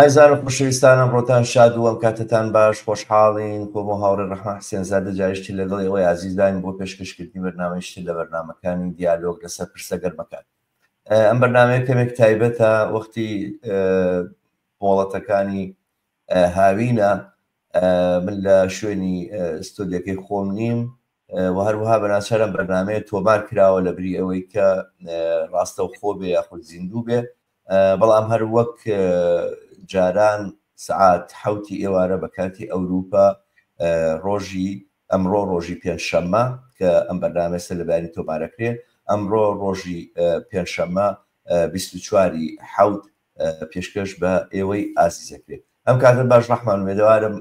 ئازیزان و خۆشەویستان ئەمڕۆتان شاد و ئەم کاتەتان باش خۆشحاڵین خۆم و هاوڕێ ڕەحمان حسێن زادە جاریشتر لەگەڵ ئێوەی ئازیزداین بۆ پێشکەشکردنی بەرنامەیشتر لە بەرنامەکانی دیالۆگ لەسەر پرسە گەرمەکان. ئەم بەرنامەیە کەمێک تایبەتە وەختی مۆڵەتەکانی هاوینە من لە شوێنی ستۆدیەکەی خۆم نیم و هەروەها بەناچارم بەرنمەیە تۆمار کراوە لە بری ئەوەی کە ڕاستەوخۆ بێ یاخود زیندوو بێ بەڵام هەر وەک جاران سعات حوتی ئێوارە بە کاتی ئەوروپا ڕۆژی ئەمڕۆ ڕۆژی پێنجشەممە کە ئەم بەرنامەیە سەر لە بەیانی تۆمارەکرێ، ئەمڕۆ ڕۆژی پێنجشەممە 24 ی حەوت پێشکەش بە ئێوەی ئازیز ئەکرێ. ئەم کاتەت باش ڕەحمان، ئومێدەوارم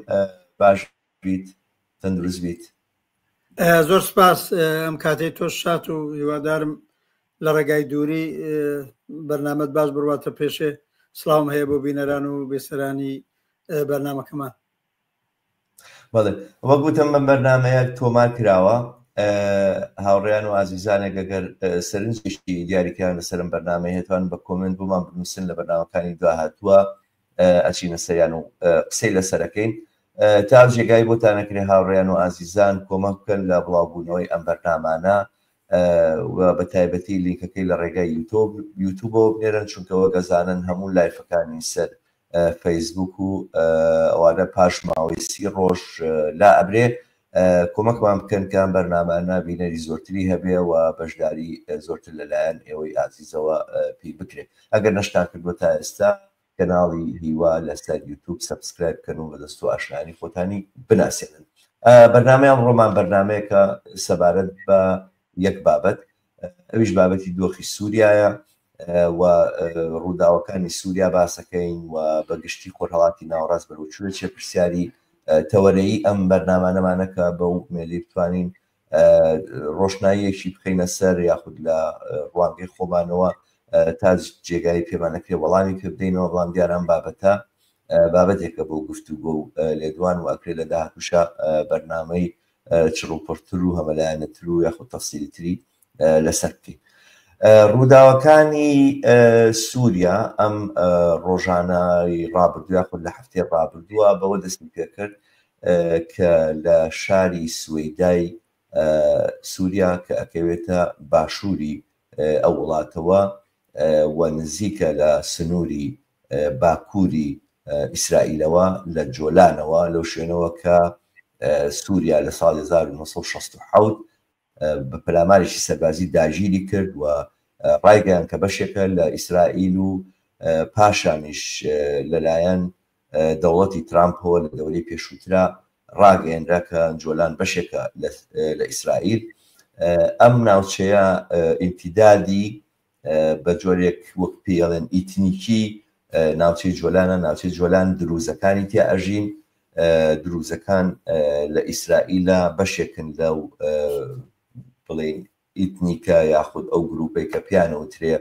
باش بیت، تەندروست بیت. زۆر سپاس، ئەم کاتەی تۆش شاد و هیوادارم لە ڕێگای دووری بەرنامەت باش بڕواتە پێشێ. سڵاوم هەیە بۆ بینەران و بێسەرانی بەرنامەکەمان. بەڵێ وەک وتم بەم بەرنامەیە تۆمار کراوە هاوڕێیان و ئازیزانێک ئەگەر سەرنجێکی دیاریکران لەسەرم بەرنامەی هێتوان بە کۆمنت بۆمان بنووسن لە بەرنامەکانی داهاتووە ئەچینە سەریان و قسەی لەسەرەکەین تا جێگای بۆتان نەکرێ هاوڕێیان و ئازیزان کۆمەک بکەن لە بڵاوبوونەوەی ئەم بەرنامانە و بە تایبەتی لینکەکەی لە ڕێگای یوتیوبەوە بنێرن چونکە وەک ئەزانن هەموو لایفەکانی سەر فەیسبوک و ئەوانە پاش ماوەی سی ڕۆژ لا ئەبرێ کۆمەکمان بکەن کە ئەم بەرنامانە بینەری زۆرتری هەبێ و بەشداری زۆرتر لەلایەن ئێوەی ئازیزەوە پێی بکرێت ئەگەر نەشتان کردووە تا ئێستا کەناڵی هیوا لەسەر یوتوب subscribe بکەن و بەدەست و ئاشنانی خۆتانی بناسێنن بەرنامەی ئەمڕۆمان بەرنامەیەکە سەبارەت بە یەک بابەت ئەویش بابەتی دۆخی سووریایە و ڕووداوەکانی سووریا باسەکەین و بە گشتی خۆرهەڵاتی ناوەڕاست بەرەو کوێ چێ پرسیاری تەوەرەیی ئەم بەرنامانەمانە کە بەو ئومێدەی بتوانین ڕۆشناییەکی بخەینە سەر یاخود لە ڕوانگەی خۆمانەوە تا جێگای پێمانەکرێ وەڵامی پێ بدەینەوە بەڵام دیارە ئەم بابەتە بابەتێکە بۆ گفتوگۆ و لێدوان و ئەکرێ لە داهاتووشا بەرنامەی چڕوپڕتر و هەمەلایەنەتر و یاخود تەفسیلیتری لەسەر بکەین. ڕووداوەکانی سووریا ئەم ڕۆژانەی ڕابردوو یاخود لە هەفتەی ڕابردووە بەوە دەستی پێکرد کە لە شاری سوەیدای سووریا کە ئەکەوێتە باشووری ئەو وڵاتەوە و نزیکە لە سنووری باکووری ئیسرائیلەوە لە جۆلانەوە لەو شوێنەوە کە سووریا لە ساڵی 1967 بە پەلامارێکی سەربازی داگیری کرد و ڕایگەیان کە بەشێکە لە ئیسرائیل و پاشانیش لەلایەن دەوڵەتی ترامپەوە لە دەورەی پێشووترا ڕاگەیەنرا کە جۆلان بەشێکە لە ئیسرائیل. ئەم ناوچەیە ئیمتیدادی بە جۆرێک وەک پێڵێن ئیتنیکی ناوچەی جۆلانە، ناوچەی جۆلان دروزەکانی تیا ئەژین، دروزەکان لە ئیسرائیلە بەشێکن لەو بڵێین ئیتنیکە یاخود ئەو گروپەی کە پێیان ئەوترێ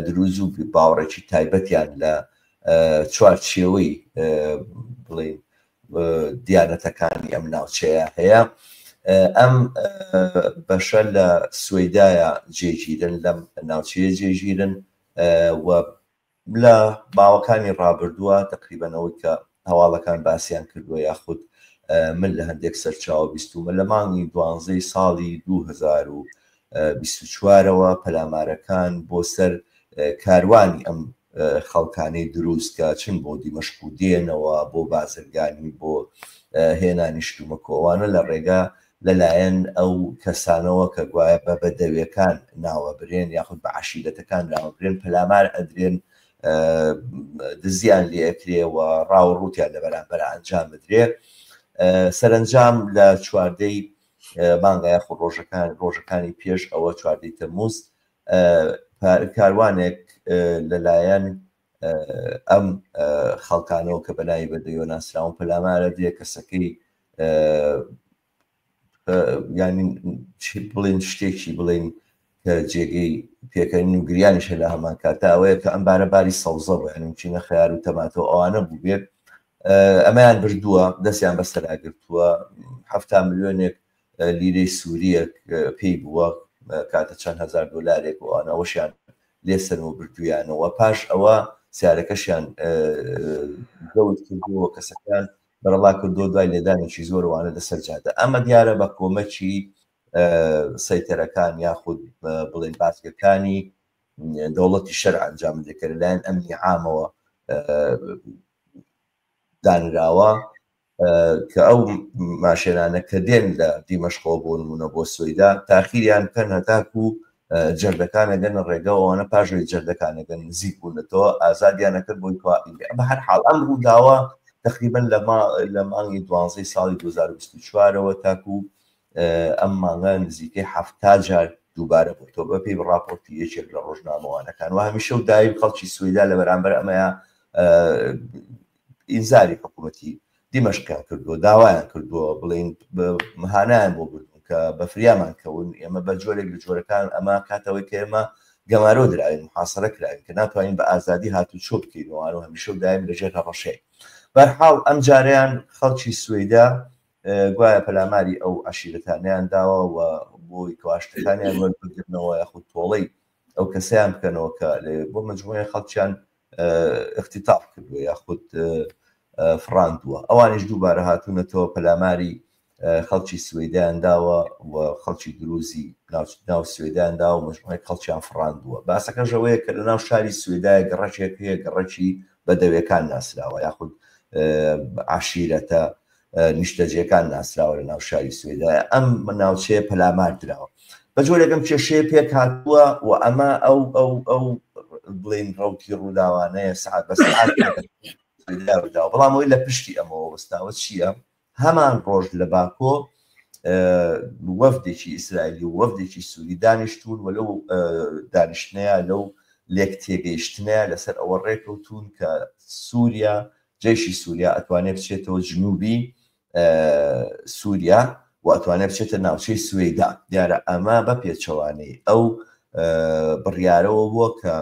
دروز و باوەڕێکی تایبەتیان لە چوارچێوەی بڵێین دیانەتەکانی ئەم ناوچەیە هەیە. ئەم بەشە لە سوەیدایە جێگیرن، لەم ناوچەیە جێگیرن و لە ماوەکانی ڕابردووە تەقریبەن ئەوەی کە هەواڵەکان باسیان کردووە یاخود من لە هەندێک سەرچاوە بیستومە لە مانگی دوانزەی ساڵی 2024ەوە پەلامارەکان بۆ سەر کاروانی ئەم خەڵکانەی دروست کە چن بۆ دیمەشق و دێنەوە بۆ بازرگانی بۆ هێنانی شتومەک و ئەوانە لە ڕێگا لەلایەن ئەو کەسانەوە کە گوایە بە بەدەویەکان ناوەبرێن یاخود بە عەشیرەتەکان ناوەبرێن پەلامار ئەدرێن دزیان لێ ئەکرێ و ڕاو و ڕووتیان لە بەرامبەر ئەنجام بدرێ سەرەنجام لە چواردەی مانگە یاخود ڕۆژەکان ڕۆژەکانی پێش ئەوە چواردەی تەموز کاروانێک لەلایەن ئەم خەڵکانەوە کە بەناوی بەدەیۆ ناسراون پەلامارە درێ کەسەکەی ینی بڵێن شتێکی بڵێن کە جێگەی پێکەنین و گریانیشە لە هەمان کاتا ئەوەیە کە ئەم بارە باری سەوزە بوو یعنی چینە خەیار و تەماتە و ئەوانە بوو بێت ئەمەیان بردووە دەستیان بەسەرا گرتووە ه ملیۆنێک لیرەی سووریەک پێی بووە کاتە چەند هزار دلارێک و ئەوانەوەشیان لێسەن و بردویانەوە پاش ئەوە سیارەکەشیان زەوت کردووە، کەسەکان بەرەڵا کردووە دوای لێدانێکی زۆر وانە لەسەر جادە. ئەمە دیارە بە کۆمەکی سەیتەرەکان یاخود بڵێن بازگەکانی دەوڵەتی شەرع ئەنجام بدرێت کە لەلایەن ئەمنی عامەوە دانراوە کە ئەو ماشێنانە کە دێن لە دیمەشقەوە بۆ نمونە بۆ سوەیدا تاخیریان بکەن هەتاکو جەردەکان ئەگەنە ڕێگەوە ئەوانە پاژەوەی جەردەکان ئەگەن نزیک بوونەتەوە ئازادیانەکرد بۆی بە هەر حاڵ ئەم ڕووداوە تقریبا لە مانگی دوانزەی ساڵی 2024ەوە تاکو ئەم مانگە نزیکەی 70 جار دووبارە بۆتەوە بەپێی ڕاپۆرتی یەکێک لە ڕۆژنامەوانەکان و هەمیشە و دایم خەڵکی سوەیدا لە بەرامبەر ئەمەیە ئینزاری حکوومەتی دیمەشقیان کردووە، داوایان کردووە بڵێین هانایان بۆ بردوون کە بە فریامان کەون، ئێمە بە جۆرێک لە جۆرەکان ئەمە کاتەوەی کە ئێمە گەمارۆ دراوین، محاسرە کراوین کە ناتوانین بە ئازادی هاتوچۆ بکەین و ئەوانە هەمیشە و دایم لەژێر هەڕەشەیە. بەرحاڵ ئەم جارەیان خەڵکی سوەیدا گوایە پەلاماری ئەو عەشیرەتانەیان داوە و بۆی کەوا شتەکانیان وەربگرنەوە یاخود تۆڵەی ئەو کەسەیان بکەنەوە کە لەوێ بۆ مەجموعی خەڵکیان اختطاف کردووە یاخود فڕاندووە ئەوانیش دووبارە هاتوونەتەوە پەلاماری خەڵکی سوەیدایان داوە و خەڵکی دروزی ناو سوێدایان داوە و مەجموعەیەک خەڵکیان فڕاندووە باسەکەش ئەوەیە کە لە ناو شاری سوێدایە گەڕەکێک هەیە گەڕەکی بەدەوێکان ناسراوە یاخود عشیرەتە نیشتەجێکان ناسراوە لە ناو شاری سوێدایە ئەم ناوچەیە پەلامار دراوە بە جۆرێک ئەم کێشەیە پێک هاتووە و ئەمە ئەو ئەو ئەو بڵین ڕوتی ڕووداوانەیە سعات بە سعات ڕووداوە بەڵام ئەوەی لە پشتی ئەمەوە وەستاوە چییە هەمان ڕۆژ لە باکۆ وەفدێکی ئیسرائیلی و وەفدێکی سووری دانیشتون و لەو دانیشتنەیە لەو لێک تێگەیشتنەیە لەسەر ئەوە ڕێکەوتون کە سووریا جەیشی سووریا ئەتوانێ بچێتەوە جنوبی سووریا و ئەتوانێ بچێتە ناوچەی سوەیدا. دیارە ئەمە بە پێچەوانەی ئەو بڕیارەوە بووە کە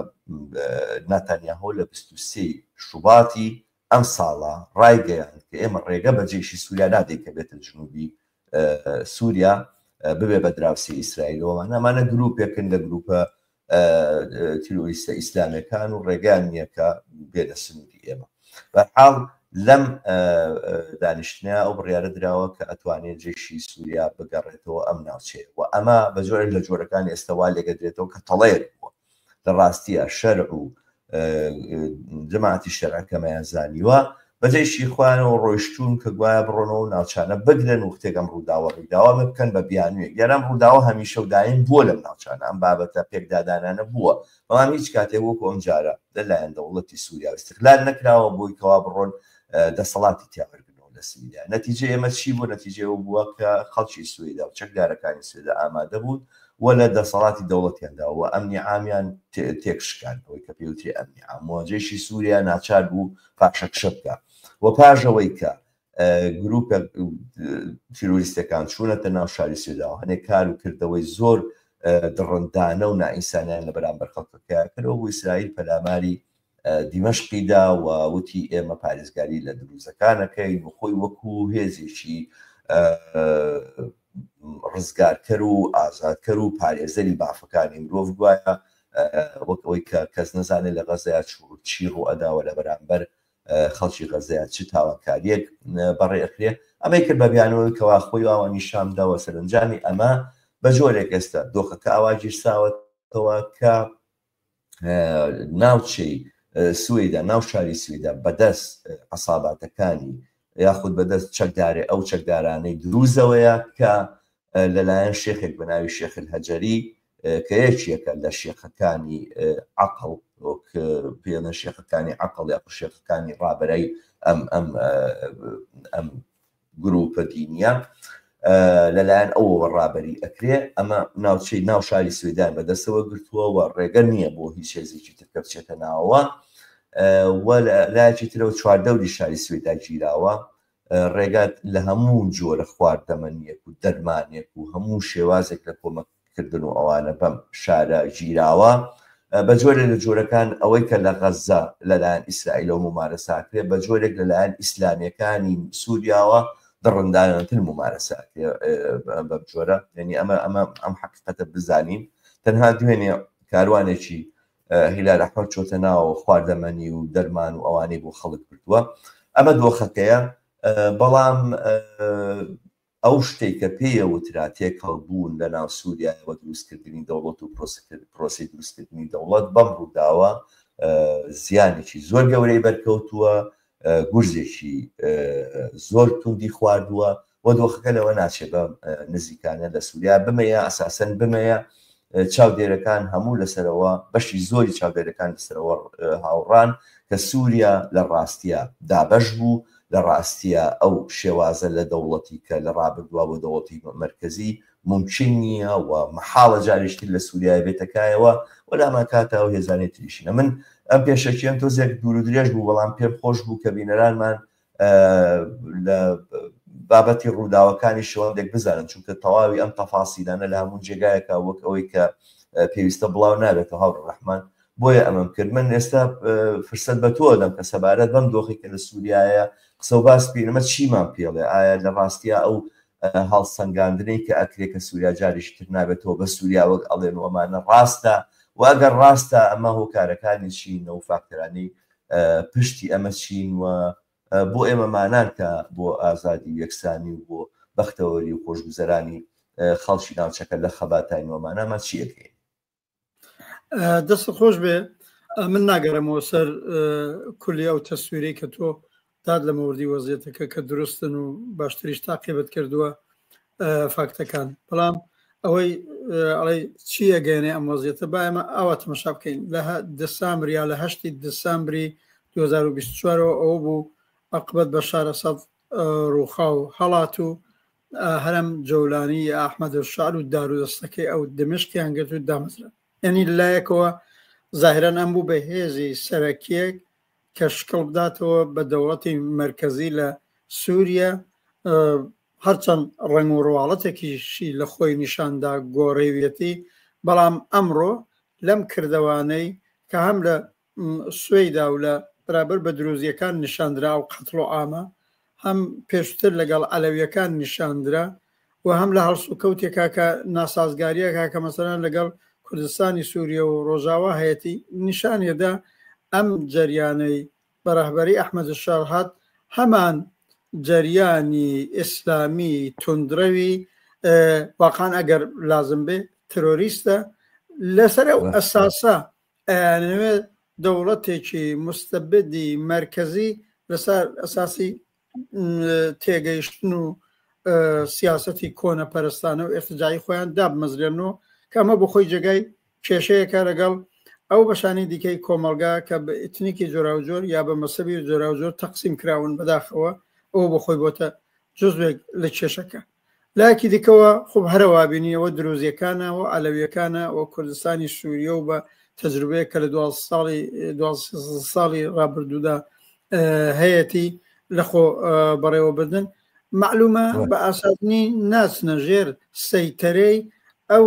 ناتانیاهۆ لە 23 شوباتی ئەم ساڵە ڕایگەیاند کە ئێمە ڕێگە بە جەیشی سووریا نادەین کە بێتە جنوبی سووریا ببێ بە دراوسێی ئیسرائیلەوە. ئەمانە گروپێکن لە گروپە تیرۆریستە ئیسلامەکان و ڕێگەیان نییە کە بێنە سنووری ئێمە. بەرحاڵ لەم دانیشتنە ئەو بڕیارە دراوە کە ئەتوانێت جێشی سووریا بگەڕێتەوە ئەم ناوچەیە و ئەمە بە جۆرێک لە جۆرەکان ئێستا وا لێگەدرێتەوە کە تەڵەیەک بووە لە ڕاستیە شەرع و جەماعەتی شەرع کەمەیان زانیوە بە جەیشی خۆیانەوە ڕۆیشتوون کە گوایە بڕۆنەوە و ناوچانە بگرن وختێک ئەم ڕووداوە ڕوویداوە ئەمە بکەن بە بیانوویەک دیارە ئەم ڕووداوە هەمیشە و دایم بووە لەم ناوچانە ئەم بابەتە پێکدادانانە بووە بەڵام هیچ کاتێک وەکو ئەم جارە لە لایەن دەوڵەتی سووریا ئیستغلال نەکراوە بۆی کەوا بڕۆن دەسەڵاتی تیا وەرگرنەوە لە سویدا نەتیجەی ئێمە چی بوو نەتیجەی ئەوە بووە کە خەڵکی سویدا و چەکدارەکانی سویدا ئامادە بوون و لە دەسەڵاتی دەوڵەتیان دا و ئەمنی عامیان تێکشکاند ئەوەی کە پێوترێ ئەمنی عام و جەیشی سووریا ناچار بوو پاشەکشە بکا و پاش ئەوەی کە گروپە تیرۆریستەکان چوونەتە ناو شاری سوێداوە هەنێک کار و کردەوەی زۆر دڕندانە و نائینسانیان لە بەرامبەر خەڵکەکەیان کردەوە بۆ ئیسرائیل پەلاماری دیمەشقی دا و وتی ئێمە پارێزگاری لە دروزەکان ئەکەین و خۆی وەکو هێزێکی ڕزگارکەر و ئازادکەر و پارێزەری مافەکانی مرۆڤ گوایە وەک ئەوەی کە کەس نەزانێت لە غەزەیا چی ڕوئەداوە لە بەرامبەر خەڵکی غەزەیا چ تاوانکاریەک بەڕێ ئەکرێ ئەمەی کرد بە بیانەوەی کەوا خۆی واوە نیشان داوە سەرەنجامی ئەمە بە جۆرێک ئێستا دۆخەکە ئاوا گیرساوەتەوە کە ناوچەی سوەیدا ناو شاری سوەیدا بەدەست عەساباتەکانی یاخود بەدەست چەکدارێ ئەو چەکدارانەی دروزەوەیە کە لەلایەن شێخێک بە ناوی شێخ الهەجەری کە یەکێکە لە شێخەکانی عەقڵ وەک پێڵێن شێخەکانی عەقڵ یاخود شێخەکانی ڕابەرای ئەم ئەم ئەم گروپە دینیە لەلایەن ئەوەوە ڕابەری ئەکرێ ئەمە ناوچەی ناو شاری سوێدان بەدەستەوە گرتووە و ڕێگە نییە بۆ هیچ هێزێکی تر کە بچێتە ناوەوە و لایەکی ترەوە چواردەوری شاری سوێدا گیراوە ڕێگات لە هەموو جۆرە خواردەمەنیەک و دەرمانێک و هەموو شێوازێک لە کۆمەک کردن و ئەوانە بەم شارە گیراوە بە جۆرێک لە جۆرەکان ئەوەی کە لە غەززە لەلایەن ئیسرائیلەوە مومارەسە ئەکرێ بە جۆرێک لەلایەن ئیسلامیەکانی سووریاوە دڕندانەتر مومارەسە ئەکرێ بەم جۆرە یعنی ئەمە ئەمە ئەم حەقیقەتە بزانین تەنها دوێنێ کاروانێکی هیلال ئەحمەر چۆتە ناوەوە خواردەمەنی و دەرمان و ئەوانەی بۆ خەڵک بردووە. ئەمە دۆخەکەیە. بەڵام ئەو شتەی کە پێی ئەوترا تێکەڵ بوون لە ناو سووریایە و دروستکردنی دەوڵەت و پرۆسەی دروستکردنی دەوڵەت بەم ڕووداوە زیانێکی زۆر گەورەی بەرکەوتووە، گورزێکی زۆر توندی خواردووە و دۆخەکە لەوە ناچێت بە نزیکانە لە سووریا بمەیە ئەساسەن بمەیە چاودێرەکان هەموو لەسەرەوە بەشی زۆری چاودێرەکان لەسەرەوە هاوڕان کە سووریا لە ڕاستیە دابەش بوو لە ڕاستیە ئەو شێوازە لە دەوڵەتی کە لە ڕابردووە بۆ دەوڵەتی مەرکەزی مومکین نییە و مەحاڵە جارێکی تر لە سووریایە بێتە کایەوە و لامان کاتە ئەو هێزانەی تریشینە. من ئەم پێشەکیەم تۆزێک دوور و درێژ بوو، بەڵام پێم خۆش بوو کە بینەرانمان لە بابەتی ڕووداوەکانی شێوەندێک بزانن، چونکە تەواوی ئەم تەفاسیلانە لە هەموو جێگایەکە وەک ئەوەی کە پێویستە بڵاو نابێتەوە هاوڕێ ڕەحمان، بۆیە ئەمەم کرد. من ئێستا فرسەت بە تۆ دەم کە سەبارەت بەم دۆخی کە لە سووریایە قسە و باس بکەین، ئەمە چیمان پێڵێ؟ ئایا لە ڕاستیا ئەو هەڵسەنگاندنەی کە ئەکرێ کە سووریا جارێکی تر نابێتەوە بە سووریا وەک ئەڵێن و ئەمانە ڕاستە؟ و ئەگەر ڕاستە ئەمە هۆکارەکانی چین و فاکتەرانەی پشتی ئەمە چین و بۆ ئێمە مانان کە بۆ ئازادی و یەکسانی و بۆ بەختەوەری و خۆشگوزەرانی خەڵکی ناوچەکە لە خەباتاین و ئەمانە چی ئەکەین؟ دەست خۆش بێ. من ناگەڕێمەوە سەر کولی ئەو تەسویرەی کە تۆ داد لە مەوردی وەزیەتەکە کە دروستن و باشتریش تاقیبت کردووە فاکتەکان، بەڵام ئەوەی ئەڵێ چی ئەگەیەنێ ئەم وەزیەتە، با ئێمە ئاوا تەمەشا بکەین. لە دسامبر یا لە هەشتی دسامبری 2024 ئەوە بوو عقبەت بەشار ئەسەد ڕووخا و هەڵات و هەرەم جەولانی یا ئەحمەد الشعر و دارودەستەکەی ئەو دمشقیان گرت و دامەزران. یعنی لایەکەوە زاهران ئەم بوو بە هێزی سەرەکیەک کە شکڵ بداتەوە بە دەوڵەتی مەرکەزی لە سووریا، هەرچەند ڕەنگ و ڕواڵەتێکیشی لە خۆی نیشاندا گۆڕیویەتی، بەڵام ئەمڕۆ لەم کردەوانەی کە هەم لە سوەیدا و لە بەرابەر بە دروزییەکان نیشاندرا ئەو قەتڵ و عامە، هەم پێشتر لەگەڵ عەلەویەکان نیشاندرا و هەم لە هەڵسوکەوتێکا کە ناسازگاریەکە کە مەسەلەن لەگەڵ کوردستانی سووریە و ڕۆژاوا هەیەتی نیشانیدا ئەم جەریانەی بە ڕەهبەری ئەحمەد الشەڕ هات هەمان جەریانی ئیسلامی توندڕەوی واقعا ئەگەر لازم بێ ترۆریستە لەسەر ئەو ئەساسە ئەیانەوێت دەوڵەتێکی مستەبدی مەرکەزی لەسەر ئەساسی تێگەیشتن و سیاسەتی کۆنە پەرستانە و ئێرتجاعی خۆیان دابمەزرێنن و کە ئەمە بۆ خۆی جێگای کێشەیەکە لەگەڵ ئەو بەشانی دیکەی کۆمەڵگا کە بە ئیتنیکی جۆراوجۆر یا بە مەسەبی جۆراوجۆر تەقسیم کراون. بەداخەوە ئەوە بۆ خۆی بۆتە جزوێک لە کێشەکە. لایەکی دیکەوە خۆ هەرەوا بینیەوە دروزیەکانە و عەلەویەکانە و کوردستانی سووریە و بە تەجروبەیە کە لە 12 ساڵی 12 ساڵی ڕابردوودا هەیەتی لە خۆ بەڕێوەبردن معلومە بە ئاسانی ناچنە ژێر سەیتەرەی ئەو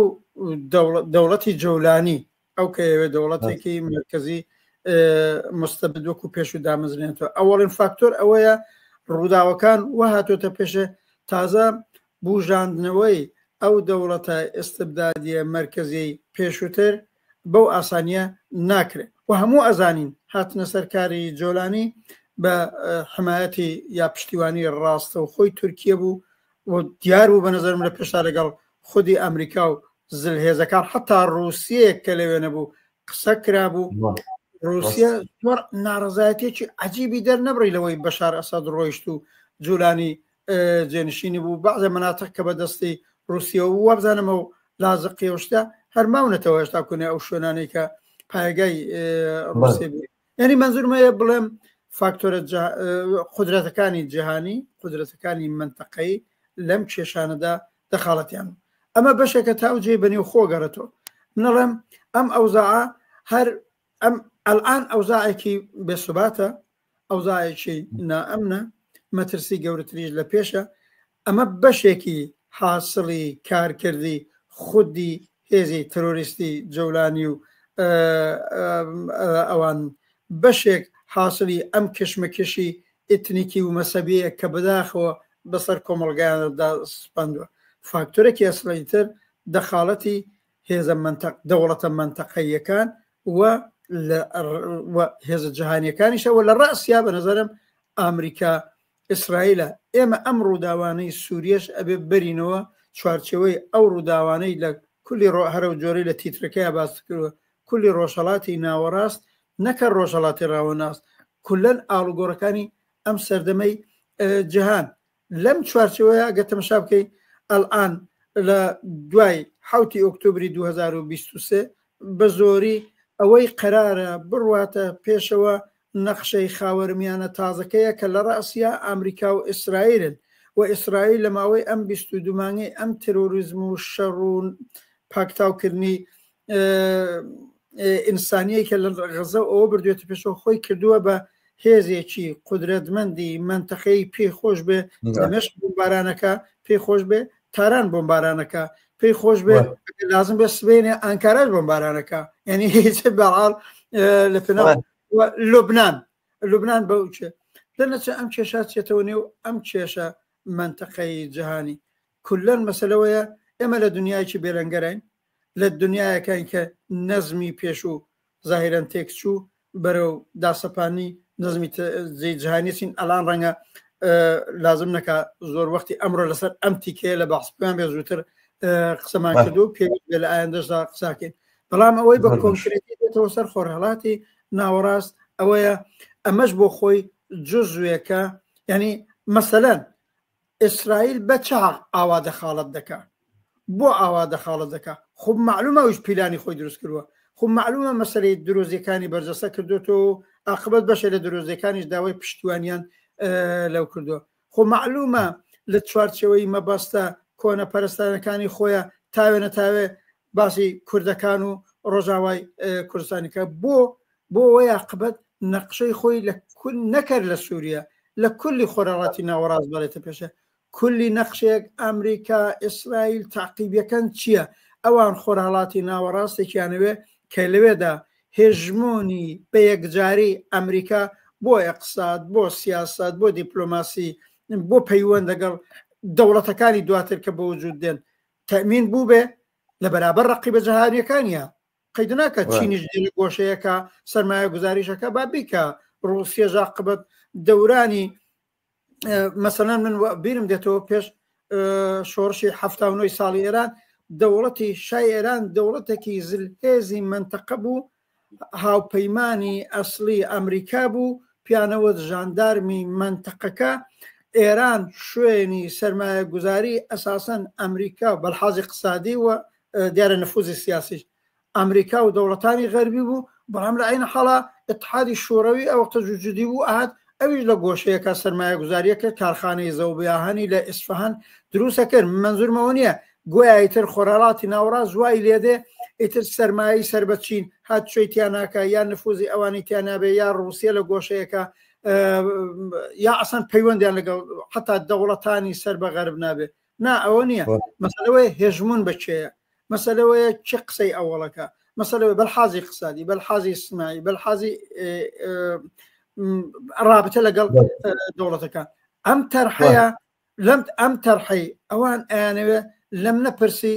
دەوڵەتی جەولانی ئەو کە ئەوێ دەوڵەتێکی مرکزی مستەبد وەکو پێش و دامەزرێنێتەوە. ئەوەڵین فاکتۆر ئەوەیە ڕووداوەکان وە هاتۆتە پێشێ تازە بوژاندنەوەی ئەو دەوڵەتە ئستبدادیە مەرکەزیەی پێشووتر بەو ئاسانیە ناکرێت و هەموو ئەزانین هاتنە سەرکاری جۆلانی بە حمایەتی یا پشتیوانی ڕاستەوخۆی تورکیە بوو و دیار بوو بە نظرم لە پێشتا لەگەڵ خودی ئەمریکا و زلهێزەکان حتا ڕووسیەیەک کە لەوێ نەبوو قسە کرابوو. ڕووسیە زۆر ناڕزایەتێکی عجیبی دەرنەبڕی لەوەی بەشار ئەسەد ڕۆیشت و جوولانی جێنشینی بوو. بەعزە مناتق کە بەدەستی ڕووسیەوە بوو وابزانم و لازقیە و شتە هەر ماونەتەوە هێشتا کونێ ئەو شوێنانەی کە پایگای ڕووسیە بوو. یعنی منزورمەیە بڵێم فاکتۆرە قودرەتەکانی جیهانی، قودرەتەکانی منتەقەی لەم کێشانەدا دەخاڵەتیان. ئەمە بەشێکە تا ئەو جێی بەنێو خۆ گەڕێتەوە. منەڵێم ئەم ئەوزاعە هەر ئەم ئەلئان ئەوزاعێکی بێسوباتە، ئەوزاعێکی نائەمنە، مەترسی گەورەتریش لە پێشە. ئەمە بەشێکی حاصلی کارکردی خودی هێزی ترۆریستی جەولانی و ئەوان، بەشێک حاصلی ئەم کشمەکشی ئیتنیکی و مەسەبیە کە بەداخەوە بەسەر کۆمەڵگایاندا سپاندووە. فاکتۆرێکی ئەسڵی تر دەخاڵەتی هێزە مەنتەق دەوڵەتە مەنتەقەییەکان و و هێزە جیهانیەکانیشەوە لە ڕاسیا بە نظرم ئەمریکا ئیسرائیلە ئێمە ئەم ڕووداوانەی سووریەش ئەبێ بەرینەوە چوارچێوەی ئەو ڕووداوانەی لە کولی ڕۆ هەرەو جۆرەی لە تیترەکەیا باست کردوە کولی ڕۆژهەڵاتی ناوەڕاست نەکە ڕۆژهەڵاتی ڕاوەناست کولەن ئاڵوگۆڕەکانی ئەم سەردەمەی جیهان لەم چوارچێوەیە ئەگەر تەمەشا بکەی ئەلئان لە دوای حوتی ئۆکتۆبری 2023 بە زۆری ئەوەی قەرارە بڕواتە پێشەوە نەخشەی خاوەرمیانە تازەکەیە کە لە ڕەئسیا ئامریکا و ئیسرائیلن و ئیسرائیل لە ماوەی ئەم 22 مانگەی ئەم تێرۆریزم و شەڕ و پاکتاوکردنی ئینسانیەی کە لە غەزە ئەوە بردوێتە پێشەوە خۆی کردووە بە هێزێکی قودرەتمەندی مەنتەقەی پێی خۆش بێ دەمشق بۆمبارانەکە پێی خۆش بێ تاران بۆمبارانەکە پێی خۆش بێ لازم بێ سبێنێ ئانکاراش بۆمبارانەکە یعنی هیچ بەعاڵ لە پێناو لوبناان لوبناان بەو چێ دەنەچە ئەم کێشا چێتەوە نێو ئەم کێشە مەنتەقەی جیهانی کولەن مەسەلەوەیە ئێمە لە دنیایکی بێلەنگەراین لە دنیایەکەین کە نەزمی پێشوو زاهیرەن تێکچوو بەرەو داسەپانی نەزمی جیهانی چین ئەلان ڕەنگە لازم نەکا زۆر وەختی ئەمڕۆ لەسەر ئەم تیکەیە لە بەحس پێیان بێ زووتر قسەمان کردو پێویست لە ئایندەشدا قساکەین بەڵام ئەوەی بە کۆنکرێتی دێتەوە سەر خۆرهەڵاتی ناوەڕاست ئەوەیە ئەمەش بۆ خۆی جزوێکە یعنی مەسەلەن ئیسرائیل بە چ حەق ئاوا دەخاڵەت دەکا؟ بۆ ئاوا دەخاڵەت دەکا؟ خۆ مەعلومە ئەویش پیلانی خۆی دروست کردووە. خۆ مەعلومە مەسەلەی دروزیەکانی بەرجەستە کردۆتەوە و ئاقبەت بەشێ لە دروزیەکانیش داوای پشتیوانیان لەو کردووە. خۆ مەعلومە لە چوارچێوەی مەبەستە کۆنەپەرستانەکانی خۆیە تاوێ نەتاوێ باسی کوردەکان و ڕۆژاوای کوردستانی کە بۆ بۆ ئەوەی عاقبەت نەقشەی خۆی لە کول نەکەر لە سووریە لە کولی خۆرهەڵاتی ناوەڕاست بەرێتە پێشێ کولی نەقشەیەک ئەمریکا ئیسرائیل تاقیبیەکەن چییە ئەوان خۆرهەڵاتی ناوەڕاستێکیانەوێ کە لەوێدا هێژمۆنی بە یەکجاری ئەمریکا بۆ ئەقساد بۆ سیاست بۆ دیپلۆماسی بۆ پەیوەند لەگەڵ دەوڵەتەکانی دواتر کە بە وجود دێن تەمین بوو بێ لە بەرابەر ڕقیبە جەهانیەکانە قەید ناکە چینیش دێنە گۆشەیەکە سەرمایە گوزاریشەکە با بیکە ڕوسیەژا قبەت دەورانی مەسەلەن من بیرم دێتەوە پێش شۆڕشی هەفتاونۆی ساڵی ئێران دەوڵەتی شای ئێران دەوڵەتێکی زلهێزی منتەقە بوو هاوپەیمانی ئەسلی ئەمریکا بوو پیانەوە ژاندارمی منتەقەکە ئێران شوێنی سرمایە گوزاری ئەساسەن ئەمریکا بەلحازی اقتصادی و دیارە نفوزی سیاسیش ئەمریکا و دەوڵەتانی غەربی بوو بەڵام لە عین حاڵا اتحادی شوڕەوی ئەو وەختە وجودی بوو ئەهات ئەویش لە گۆشەیەکە سەرمایە گوزاریە کرد کارخانەی زەوبیاهانی لە ئیسفهان دروستە کرد منزورمەوە نییە گویا ئیتر خۆرهەڵاتی ناوەڕاست وای لێدێ ئیتر سەرمایەی سەر بە چین هات چۆی تیا ناکا یا نفوزی ئەوانی تیا نابێ یا ڕوسیە لە گۆشەیەکە یا ئەسان پەیوەندیان لەگەڵ حتا دەوڵەتانی سەر بە غەرب نابێ نا ئەوە نییە مەسەلەوەی هێژمون بە کێیە مەسەلەوەیە چ قسەی ئەوەڵەکە مەسەلەوە بەلحازی قسادی بەلحازی سمایی بەلحازی ڕابتە لەگەڵ دەوڵەتەکان ئەم تەرحەیە لەم ئەم تەرحەی ئەوان ئەیانەوێ لەم نەپرسی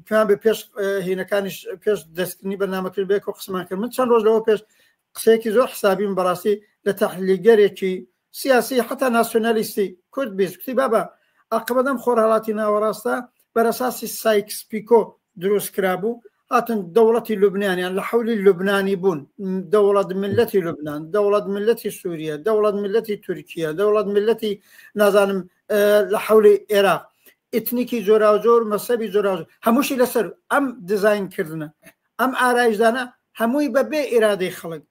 پێیان بە پێش هینەکانیش پێش دەستکردنی بەرنامەکرد بێک و قسمان کرد من چەند ڕۆژ لەوە پێش قسەیەکی زۆر حسابیم بەڕاستی لە تەحلیلگەرێکی سیاسی حتا ناسیۆنالیستی کورد بیست کوتی بابە ئاقبەدەم خۆرهەڵاتی ناوەڕاستە بەرەساسی سایکس پیکۆ دروست کرابوو هاتن دەوڵەتی لوبنانیان لە حولی لوبنانی بوون دەوڵەت ملەتی لوبناان دەوڵەت ملەتی سووریە دەوڵەت ملەتی تورکیا دەوڵەت ملەتی نازانم لە حولی عێراق ئیتنیکی جۆراوجۆر مەسەبی جۆراوجۆر هەمووشی لەسەر ئەم دیزاین کردنە ئەم ئارایشدانە هەمووی بە بێ ئیرادەی خەڵک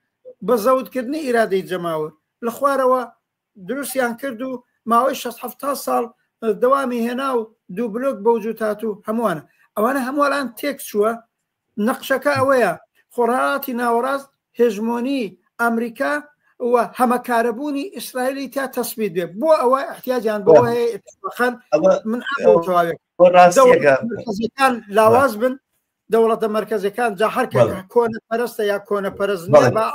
بە زەوتکردنی ئیرادەی جەماوەر لە خوارەوە دروستیان کرد و ماوەی 6 70 ساڵ دەوامی هێنا و دوو بلۆک بەوجود هات و هەمووانە ئەوانە هەمووان تێک چووە نەقشەکە ئەوەیە خۆڕاتی ناوەڕاست هێژمۆنی ئەمریکا و هەمەکارەبوونی ئیسرائیلی تا تەسبیت بێ بۆ ئەوە احتیاجیان بۆ هەیە اتفاقا من تەواوێک ڕاستیەکان لاواز بن دەوڵەتە مەرکەزەکان جا هەر کە کۆنە پەرستە یا کۆنە پەرست نییە با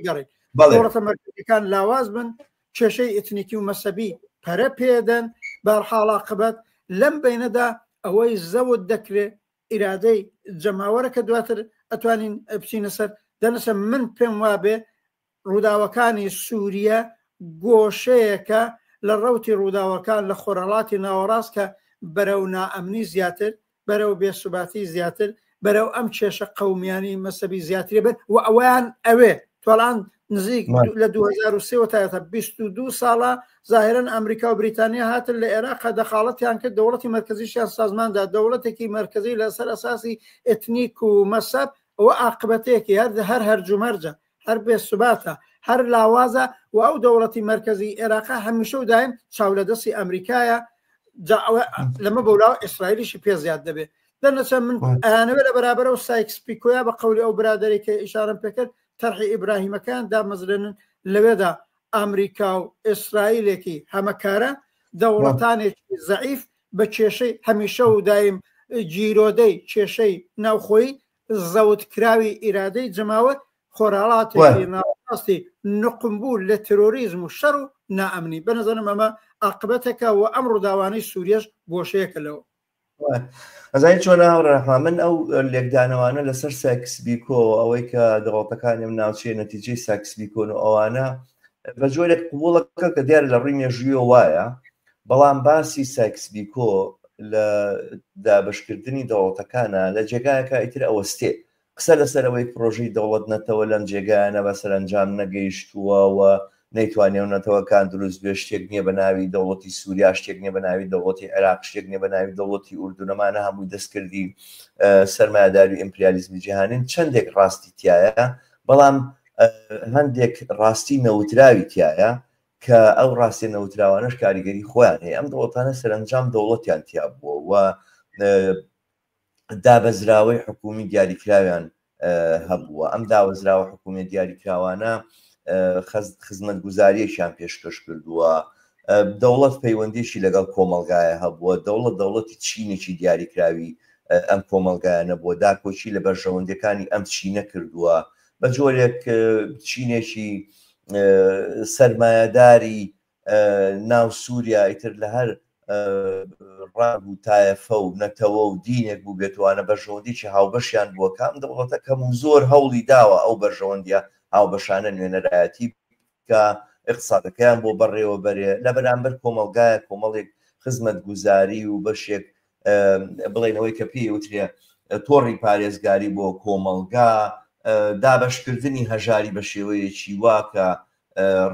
گەڕێ دەوڵەتە مەرکەزەکان لاواز بن کێشەی ئیتنیکی و مەسەبی پەرە پێدەن بارحاڵا قبەت لەم بینەدا ئەوەی زەوت دەکرێ. ئیرادەی جەماوەرە کە دواتر ئەتوانین بچینە سەر دەنەسە من پێم وابێ ڕووداوەکانی سووریە گۆشەیەکە لە ڕەوتی ڕووداوەکان لە خۆرهەڵاتی ناوەڕاست کە بەرەو نائەمنی زیاتر، بەرەو بێسوباتی زیاتر، بەرەو ئەم کێشە قەومیانی مەسەبی زیاتری بن و ئەوەیان ئەوێ تۆڵان نزیک لە 2003 تا ئێستا 22 ساڵە زاهرەن ئەمریکا و بریتانیا هاتن لە عێراق دەخاڵەتیان کرد دەوڵەتی مەرکەزیشیان سازماندا دەوڵەتێکی مەرکەزی لەسەر ئەساسی ئەتنیک و مەسەب ئەوە عاقبەتێکی هەر هەر هەرجومەرجە هەر بێ سوباتە، هەر لاوازە و ئەو دەوڵەتی مەرکەزی ئێراقە هەمیشە و دایم چاو لە دەستی ئەمریکایە جا ئەوە لەمە بەولاوە ئیسرائیلیشی پێ زیاد دەبێ دەنەچە من ئەیانەوێ لە بەرابەرە و سایکس پیکۆیا بە قەولی ئەو برادەرێک کە ئیشارەم پێکرد تەرحی ئیبراهیمەکان دامەزرێنن لەوێدا ئەمریکا و ئیسرائیلێکی هەمەکارە دەوڵەتانێکی زەعیف بە کێشەی هەمیشە و دایم گیرۆدەی کێشەی ناوخۆیی زەوتکراوی ئیرادەی جەماوەر خۆرهەڵاتێکی ناوەڕاستی نوقمبوو لە ترۆریزم و شەڕ و نائەمنی. بەنەزەرم ئەمە ئاقبەتێکە و ئەم ڕووداوانەی سووریەش گۆشەیەکە لەوە. ئەزانی چۆنە هاوڕێ ڕەحمان، من ئەو لێکدانەوانە لەسەر سایکس بیکۆ، ئەوەی کە دەوڵەتەکانی ئەم ناوچەیە نەتیجەی سایکس بیکۆن و ئەوانە بە جۆرێک قبوڵەکە کە دیارە لە ڕووی مێژوویەوە وایە، بەڵام باسی سایکس بیکۆ لە دابەشکردنی دەوڵەتەکانە لە جێگایەکە ئیتر ئەوەستێ قسە لەسەر ئەوەی پرۆژەی دەوڵەت نەتەوە لەم جێگایانە بە سەرەنجام نەگەیشتووە و نەیتوانیەو نەتەوەکان دروست بێ شتێک نییە بە ناوی دەوڵەتی سووریا شتێک نییە بە ناوی دەوڵەتی عێراق شتێک نییە بە ناوی دەوڵەتی ئوردون ئەمانە هەمووی دەستکردی سەرمایەداری و ئیمپریالیزمی جیهانین چەندێک ڕاستی تایە بەڵام هەندێک ڕاستی نەوتراوی تایە کە ئەو ڕاستیە نەوتراوانەش کاریگەری خۆیان هەیە ئەم دەوڵەتانە سەرەنجام دەوڵەتیان تیا بووە و دابەزراوەی حکومی دیاریکراویان هەبووە ئەم داوەزراوە حکومی دیاریکراوانە خزمەتگوزاریەکیان پێشکەش کردووە دەوڵەت پەیوەندیشی لەگەڵ کۆمەلگایە هەبووە دەوڵەت دەوڵەتی چینێکی دیاریکراوی ئەم کۆمەلگایە نەبووە داکۆکی لە بەرژەوەندەکانی ئەم چینە کردووە بە جۆرێک چینێکی سەرمایەداری ناو سووریا ئیتر لە هەر ڕەنگ و تایەفە و نەتەوە و دینێک بوو بێتوانە بەرژەوەندیی هاوبەشیان بووە کام دەوڵەتە کەم و زۆر هەوڵی داوە ئەو بەرژەوەندیە هاوبەشانە نوێنەرایەتی کە اقتصادەکەیان بۆ بەڕێوە بەرێ لە بەرامبەر کۆمەڵگایە کۆمەڵێک خزمەتگوزاری و بەشێک بڵێن ئەوەی کە پێی وترێ تۆڕی پارێزگاری بۆ کۆمەڵگا دابەشکردنی هەژاری بە شێوەیەکی وا کە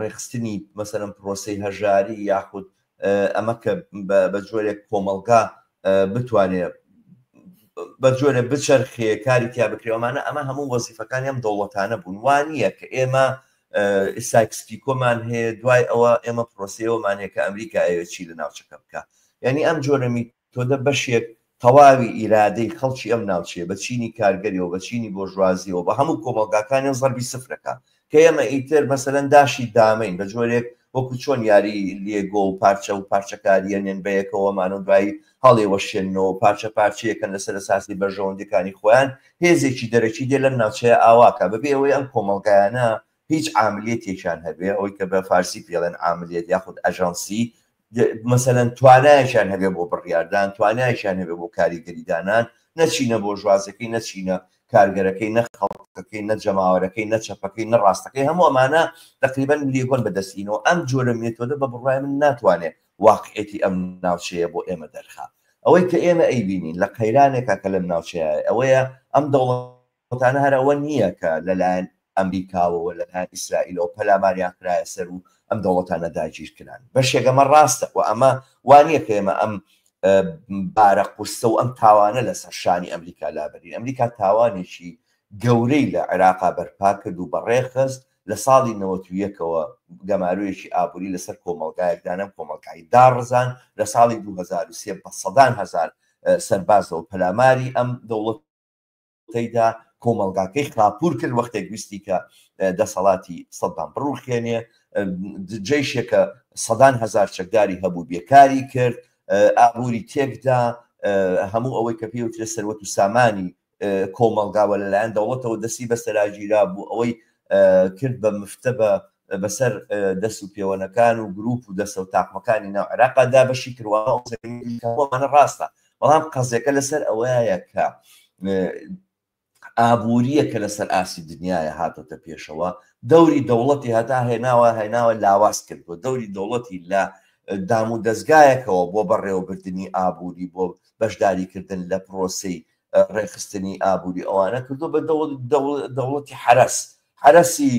ڕێخستنی مەسەرم پرۆسی هەژاری یاخود ئەمە کە بە جۆرێک کۆمەڵگا بتوانێت بە جۆرە بچەرخێ کاری تیا بکرێ ئەمانە ئەمە هەموو وەزیفەکانی ئەم دەوڵەتانە بوون وان نییە کە ئێمە سایکسپیکۆمان هەیە دوای ئەوە ئێمە پرۆسەیەوەمان هەیە کە ئەمریکا ئەوێ چی لە ناوچەکە بکە یعنی ئەم جۆرە میتۆدە بەشێک تەواوی ئیرادەی خەڵکی ئەم ناوچەیە بە چینی کارگەریەوە بە چینی بۆرژوازیەوە بە هەموو کۆمەڵگاکانیان زەربی سفرەکە کە ئێمە ئیتر مەسەلەن داشی دامەین بە جۆرێک وەکو چۆن یاری لێگۆ و پارچە و پارچەکاریە نێن بەیەکەوەمان و دوایی هەڵێوەشێنەوە پارچە پارچەیەکەن لەسەر ئەساسی بەرژەوەندیەکانی خۆیان هێزێکی دەرەکی دێ لەم ناوچەیە ئاواکە بەبێ ئەوەی ئەم کۆمەڵگایانە هیچ عاملیەتێکیان هەبێ ئەوەی کە بە فارسی پێڵێن عاملیەت یاخود ئەژانسی مەسەلەن توانایەکیان هەبێ بۆ بڕیاردان توانایەکیان هەبێ بۆ کاریگەری دانان نەچینە بۆرژوازەکەی نەچینە کارگەرەکەی نە خەڵکەکەی نە جەماوەرەکەی نە چەپەکەی نە ڕاستەکەی هەموو ئەمانە تقریبا لێگۆن بەدەستینەوە ئەم جۆرە مێتۆدە بە بڕوای من ناتوانێت واقعێتی ئەم ناوچەیە بۆ ئێمە دەرخا ئەوەی کە ئێمە ئەیبینین لە قەیرانێکا کە لەم ناوچەیە ئەوەیە ئەم دەوڵەتانە هەر ئەوە نییە کە لەلایەن ئەمریکاوە و لەلایەن ئیسرائیلەوە پەلاماریان خرایە سەر و ئەم دەوڵەتانە داگیر کران. بەشێک ئەمە ڕاستە و ئەمە وا نییە کە ئێمە ئەم بارە قورسە و ئەم تاوانە لەسەر شانی ئەمریکا لابەرین. ئەمریکا تاوانێکی گەورەی لە عێراقا بەرپا کرد و بەڕێخست، لە ساڵی 91ەوە گەمارۆیەکی ئابووری لەسەر کۆمەڵگایەک دانا، کۆمەڵگای داڕزان، لە ساڵی 2003 بە سەدان هەزار سەربازەوە پەلاماری ئەم دەوڵەت تێیدا کۆمەڵگاکەی خاپوور کرد وەختێک ویستی کە دەسەڵاتی سەدام بڕوخێنێ جەیشێکە سەدان هەزار چەکداری هەبوو بێکاری کرد ئابووری تێکدا هەموو ئەوەی کە پێوترێ سەروەت و سامانی کۆمەڵگاوە لەلایەن دەوڵەتەوە دەستی بەسەراگیرا بوو ئەوەی کرد بە مفتە بە بەسەر دەست و پێوەنەکان و گروپ و دەستە و تاقمەکانی ناو عێراقا دابەشی کردووە ڕاستە. بەڵام قەزیەکە لەسەر ئەوەیە کە ئابووریە کە لەسەر ئاستی دنیاە هاتۆتە پێشەوە دەوری دەوڵەتی هەتا هێناوە هێناوە لاواز کردووە دەوری دەوڵەتی لە دام و دەستگایەکەوە بۆ بەڕێوەبردننی ئابووری بۆ بەشداریکردن لە پرۆسی ڕێکخستنی ئابووری ئەوانە کردو بە دەوڵەتی حرس حرەسی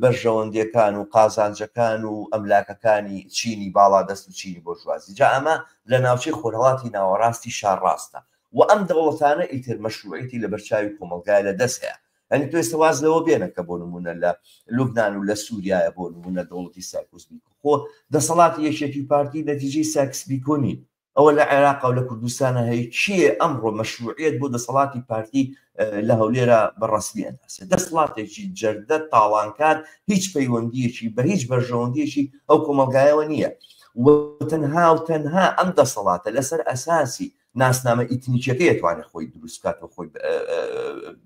بەرژەوەندیەکان و قازانجەکان و ئەملاکەکانی چینی باڵادەست و چینی بۆرژوازی. جا ئەمە لە ناوچەی خۆرهەڵاتی ناوەڕاستی شار ڕاستە و ئەم دەوڵەتانە ئیتر مەشروعیەتی لە بەرچاوی کۆمەڵگای لە دەست هەیە. یانی تۆ ئێستا واز لەوە بێنە کە بۆ نموونە لە لوبنان و لە سووریایە بۆ نموونە دەوڵەتی سایکس بیکۆ خۆ دەسەڵاتی یەکێتی و پارتی نەتیجەی سایکس بیکۆ نین. ئەوە لە عێراقا و لە کوردستانا هەیە کێ ئەمڕۆ مەشروعیەت بۆ دەسەڵاتی پارتی لە هەولێرا بە ڕەسمی ئەناسێت؟ دەسڵاتێکی جەردە تاڵانکار هیچ پەیوەندیەکی بە هیچ بەرژەوەندیەکی ئەو کۆمەڵگایەوە نییە و تەنها و تەنها ئەم دەسەڵاتە لەسەر ئەساسی ناسنامە ئیتنیکیەکەی ئەتوانێت خۆی دروست بکات و خۆی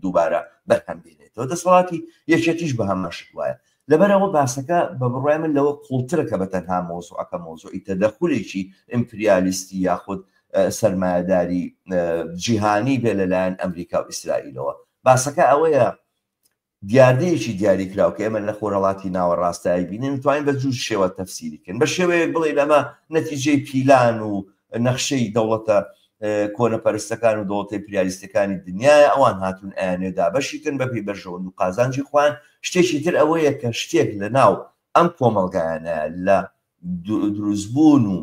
دووبارە بەرهەم بێنێتەوە. دەسەڵاتی یەکێتیش بە هەمان شت وایە. لەبەرئەوە باسەکە بە بڕوای من لەوە قوڵترە کە بە تەنها مەوزوعەکە مەوزوعی تەدەخولێکی ئیمپریالیستی یاخود سەرمایەداری جیهانی بێ لەلایەن ئەمریکا و ئیسرائیلەوە. باسەکە ئەوەیە دیاردەیەکی دیاریکراو کە ئێمە لە خۆرهەڵاتی ناوەڕاستدا ئەیبینین توانین بە دوو شێوە تەفسیری کەین. بە شێوەیەک بڵێین ئەمە نەتیجەی پیلان و نەخشەی دەوڵەتە کۆنەپەرستەکان و دەوڵەتە ئیمپریالیستەکانی دنیایە، ئەوان هاتوون ئەیانەوێ دابەشی کەن بەپێی بەرژەوەند و قازانجی خۆیان. شتێکی تر ئەوەیە کە شتێک لە ناو ئەم کۆمەڵگایانە لە دروستبوون و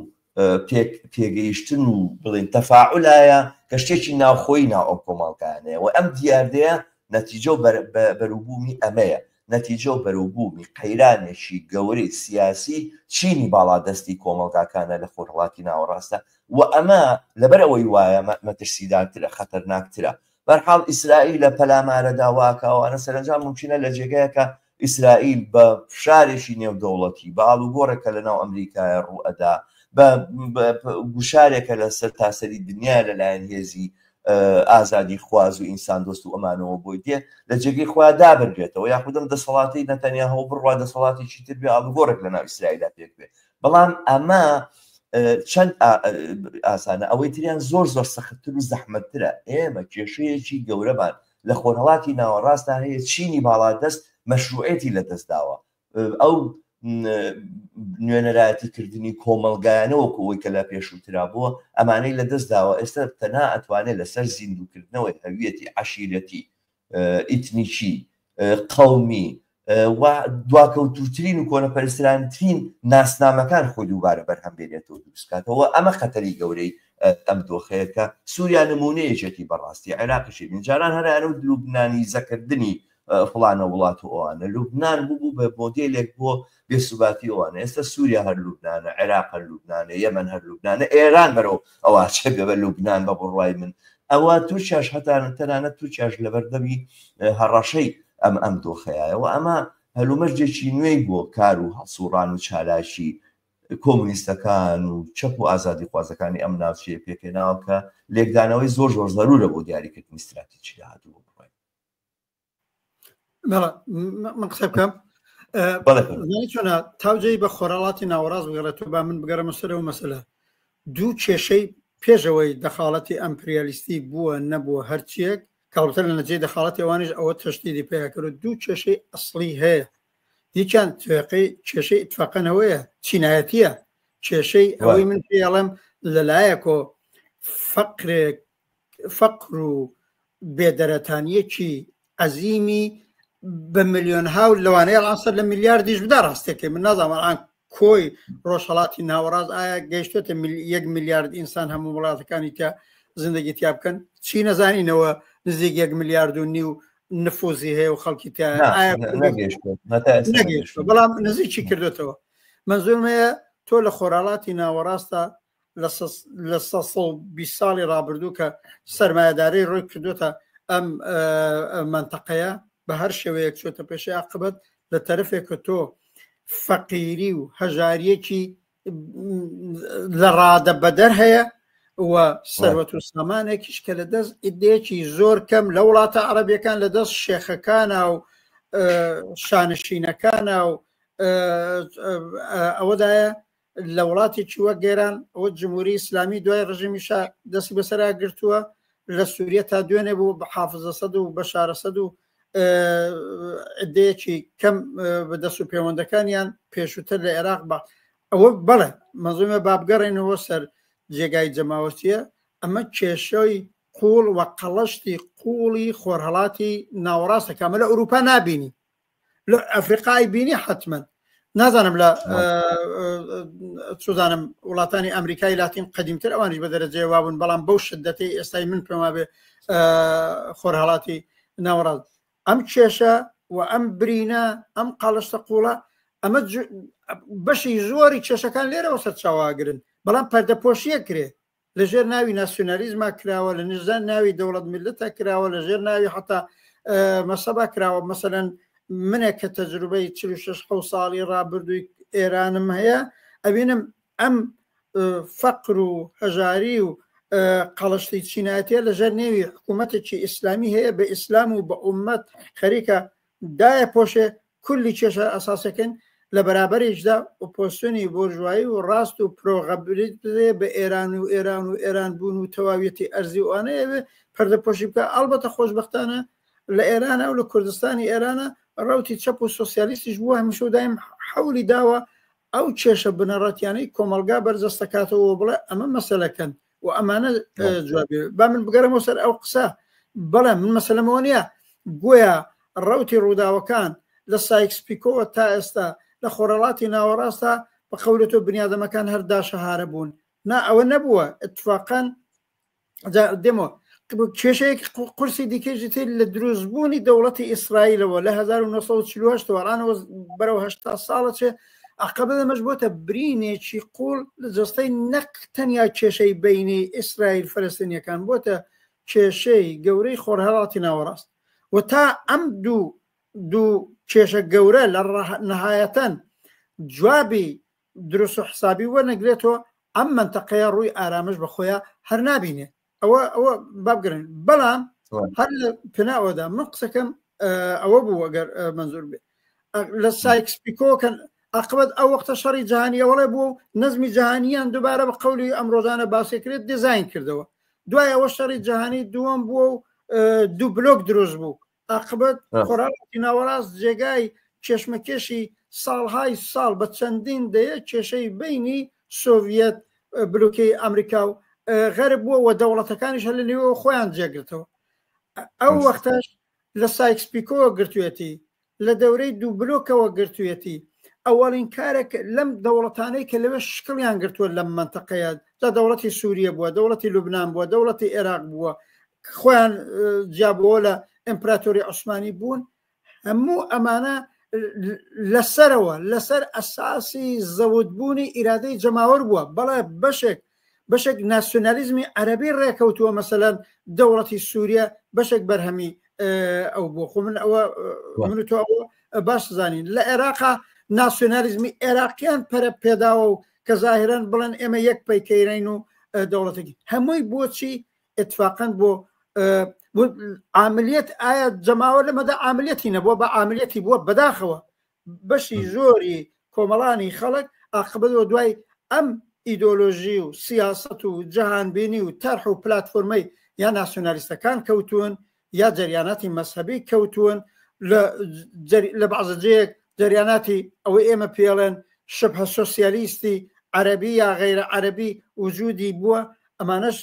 پێگەیشتن و بڵێن تەفاعولایە کە شتێکی ناوخۆیی ناو ئەم کۆمەڵگایانەیە و ئەم دیاردەیە نەتیجە و بەروبوومی ئەمەیە، نەتیجە و بەروبوومی قەیرانێکی گەورەی سیاسی چینی باڵادەستی کۆمەڵگاکانە لە خۆرهەڵاتی ناوەڕاستدا و ئەمە لەبەر ئەوەی وایە مەترسیدارترە، خەتەرناکترە. بەرحاڵ ئیسرائیل لە پەلامارەدا واکا ئەوانە سەرەنجام مومکینە لە جێگایەکا ئیسرائیل بە فشارێکی نێودەوڵەتی، بە ئاڵوگۆڕێک کە لەناو ئەمریکایە ڕوو ئەدا، بە گوشارێکە لە سەرتاسەری دنیایە لەلایەن هێزی ئازادیخواز و ئینساندۆست و ئەمانەوە بۆی دێ لە جێگەی خۆیان دابنرێتەوە، یاخود ئەم دەسەڵاتەی نەتەنیاهۆ بڕوا دەسەڵاتێکی تر بێ ئاڵوگۆڕێک لەناو ئیسرائیلدا پێک بێ. بەڵام ئەمە چەند ئاسانە، ئەوەی تریان زۆر زۆر سەختتر و زەحمەتترە. ئێمە کێشەیەکی گەورەمان لە خۆرهەڵاتی ناوەڕاستدا هەیە، چینی باڵادەست مەشروعێتی لەدەستداوە، ئەو نوێنەرایەتی کردنی کۆمەڵگایانە وەکو ئەوەی کە لە پێشووترا بووە ئەمانەی لەدەست داوە، ئێستا تەنها ئەتوانێت لەسەر زیندووکردنەوەی هەویەتی عەشیرەتی، ئیتنیکی، قەومی و دواکەوتووترین و کۆنەپەرسترانترین ناسنامەکان خۆی دووبارە بەرهەم بێنێتەوە دروست بکاتەوە. ئەمە خەتەری گەورەی ئەم دۆخەیە کە سووریا نموونەیەکێتی بەڕاستی، عێراقیشی بین جاران هەر ئەیانوت لوبنانیزەکردنی فڵانە وڵات و ئەوانە، لوبنان بوو بە مۆدێلێک بۆ بێسوباتی ئەوانە، ئێستا سووریا هەر لوبنانە، عێراق هەر لوبنانە، یەمەن هەر لوبنانە، ئێران بەرەو ئەوە چێ بێ بە لوبنان بە بڕوای من. ئەوە تورکیاش هەتا تەنانەت تورکیاش لەبەردەمی هەڕەشەی ئەم ئەم دۆخەیە و ئەمە هەلومەرجێکی نوێی بۆ کار و هەڵسوڕان و چالاکی کۆمونیستەکان و چەپ و ئازادیخوازەکانی ئەم ناوچەیە پێکهێناوە کە لێکدانەوەی زۆر زۆر زەرورە بۆ دیاریکردنی ستراتیجی داهاتوو بۆ بڕوای. بەڵێ من قسە بکەم چۆنە تاوجێی بە خۆراڵاتی ناوەڕاست بگەڕێتەوە با من بگەڕمە سەر ئەو مەسەلە دوو کێشەی پێشەوەی دەخاڵەتی ئەمپریالیستی بووە نەبووە هەرچیەک کاڵتر لە نەجێ دەخاڵەتی ئەوانیش ئەوە تەشتیدی پێیا کرد دوو کێشەی ئەسڵی هەیە یەکیان توێقەی کێشەی ئیتفاقەنەوەیە چینایەتیە کێشەی ئەوەی من پێڵم لەلایەکۆ فەقرێک فەقر و بێدەرەتانیەکی عەزیمی بە ملیۆنها و لەوانەیە ئەڵان سەر لە میلیاردیش بدا ڕاستەکەی من نازانم ئەڵان کۆی ڕۆژهەڵاتی ناوەڕاست ئایا گەیشتێتە یەک میلیارد ئینسان هەموو وڵاتەکانی تیا زندگی تیا بکەن چی نەزانینەوە نزیک یەک میلیارد و نیو نفوزی هەیە و خەڵکی تیا نەگەیشتوە بەڵام نزیکی کردوێتەوە منزورمەیە تۆ لە خۆراڵاتی ناوەڕاستە لە 120 ساڵی ڕابردوو کە سەرمایەداری ڕووی کردوتە ئەم منتەقەیە بە هەر شێوەیەک چۆتە پێشی عقبەت لە تەرفێکە تۆ فەقیری و هەژاریەکی لە ڕادە بەدەر هەیە و سەروەت و سامانێکیش کە لە دەست ئیدەیەکی زۆر کەم لە وڵاتە عەرەبیەکان لە دەست شێخەکانە و شانشینەکانە و ئەوەدایە. لە وڵاتێکی وەک ئێران ئەوە جمهوری ئیسلامی دوای ڕژیمی شا دەستی بەسەرا گرتووە لە سووریە تا دوێنێ بوو بە حافز ئەسەد و بەشار ئەسەد و عدەیەکی کەم بە دەست و پەیوەندەکانیان پێشووتر لە عێراق بە ئەوە بەڵێ مەزومە بابگەڕێنەوە سەر جێگای جەماوەتیە ئەمە کێشەی قوڵ و قەڵشتی قوڵی خۆرهڵاتی ناوەڕاستە کامە لە ئەوروپا نابینی لە ئەفریقای بینی حتمما نازانم لە چزانم وڵاتانی ئەمریکای لاتین قەدیمتر ئەوانیش بە دەرەجەیە وابوون بەڵام بەو شدەتی ئێستای من پێم وابێ خۆرهڵاتی ناوەڕاست ئەم کێشە و ئەم برینە ئەم قاڵشتە قوڵە ئەمە بەشی زۆری کێشەکان لێرەوە سەرچاواگرن بەڵام پەردەپۆشیە کرێ لە ژێر ناوی ناسیۆنالیزما کراوە لە نژدان ناوی دەوڵەت میللەتە کراوە لە ژێر ناوی حتا مەسەبا کراوە مەسەلەن منێک کە تەجروبەی 46 حەوت ساڵی ڕابردووی ئێرانم هەیە ئەبینم ئەم فەقر و هەژاری و قەڵشتی چینایەتە لە ژێر نێوی حکوومەتێکی ئیسلامی هەیە بە ئیسلام و بە ئومەت خەریکە دایە پۆشێ کولی کێشە ئەساسەکەن، لە بەرابەریشدا ئۆپۆزسیۆنی بۆرژوایی و ڕاست و پرۆ-غەربی بە ئێران و ئێران و ئێران بوون و تەواویەتی ئەرزی و ئەوانە ئەیەوێ پەردەپۆشی بکا، ئەڵبەتە خۆشبەختانە لە ئێرانە و لە کوردستانی ئێرانە ڕەوتی چەپ و سۆسیالیستیش بووە هەمیشە و دایم حەولی داوە ئەو کێشە بنەڕەتیانەی کۆمەڵگا بەرجەستەکاتەوە و بڵێ ئەمە مەسەلەکەن و ئەمانە جوابێ با من بگەرمەوە سەر ئەو قسە بەڵێ من مەسەلەمەوە نییە گۆیا ڕوتی ڕووداوەکان لە سایکس پیکۆوە تا ئێستا لە خۆرەڵاتی ناوەڕاستە بە قەولە تۆ بنیادەمەکان هەر داشەهارە بوون نا ئەوە نەبووە اتفاقا دێمەوە کێشەیەکی قورسی دیکەیشی تر لە دروستبوونی دەوڵەتی ئیسرائیلەوە لە 1940 وەڕانەوە بەرەو 80 ساڵە چێ عقبە دەمەش بۆتە برینێکی قوڵ لە جەستەی نەک تەنیا کێشەی بینی ئیسرائیل فەلەستینیەکان بۆتە کێشەی گەورەی خۆرهەڵاتی ناوەڕاست و تا ئەم دوو دوو کێشە گەورە لە نهایەتەن جوابی دروست و حسابی وەرنەگرێتەوە ئەم منتەقەیە ڕووی ئارامش بە خۆیان هەر نابینێ ئەوە ئەوە بابگرن بەڵام هەر لە پناوەدا من قسەکەم ئەوە بوو ئەگەر منزور بێ لە سایکس پیکۆکەن ئەقبەت ئەو وەختە شەڕی جهانی ئەوڵێ بوو نەزمی جهانیان دووبارە بە قەولی ئەم ڕۆژانە باسێکرێت دیزین کردەوە دوای ئەوە شەڕی جهانی دووەم بووە و دوو بلۆک دروست بوو ئاقبەت خۆرهەڵاتی ناوەڕاست جێگای کێشمەکێشی ساڵهای ساڵ بە چەندین دەیە کێشەی بینی سۆڤیەت بلوکەی ئەمریکا و غەرب بووە و دەوڵەتەکانیش هەر لە نێوەوە خۆیان جێگرتەوە ئەو وەختەش لە سایکس پیکۆوە گرتوێتی لە دەورەی دوو بلۆکەوە گرتوێتی ئەوەڵین کارێک لەم دەوڵەتانەی کە لەوێ شکڵیان گرتووە لەم مەنتەقەیە جا دەوڵەتی سووریە بووە دەوڵەتی لوبناان بووە دەوڵەتی عێراق بووە خۆیان جیابەوە لە ئیمپراتۆری عوسمانی بوون هەموو ئەمانە لەسەرەوە لەسەر ئەساسی زەوتبوونی ئیرادەی جەماوەر بووە بەڵێ بەشێک بەشێک ناسیۆنالیزمی عەربی ڕێکەوتووە مەسەلەن دەوڵەتی سووریە بەشێک بەرهەمی ئەو بوو خۆ من ئەوە من تۆ ئەوە باش زانین لە عێراقا ناسیۆنالیزمی عێراقیان پەرە پێداوە و کە زاهران بڵێن ئێمە یەک پەیکەیرین و دەوڵەتێکی هەمووی بۆچی اتفاقا بۆ عملیت ئایا جەماوە لەمەدا عملیەتی نەبووە بە عملیەتی بووە بەداخەوە بەشی زۆری کۆمەڵانی خەڵک ئاقبەوە دوای ئەم ئیدۆلۆژی و سیاست و جەهانبینی و تەرح و پلتفۆرمەی یا ناسیۆنالیستەکان کەوتون یا جەریاناتی مەسهبی کەوتون لە بەعزە جێیەک جەریاناتی ئەوەی ئێمە پێڵێن شبهە سۆسیالیستی عەرەبی یا غەیرە عەرەبی وجودی بووە ئەمانەش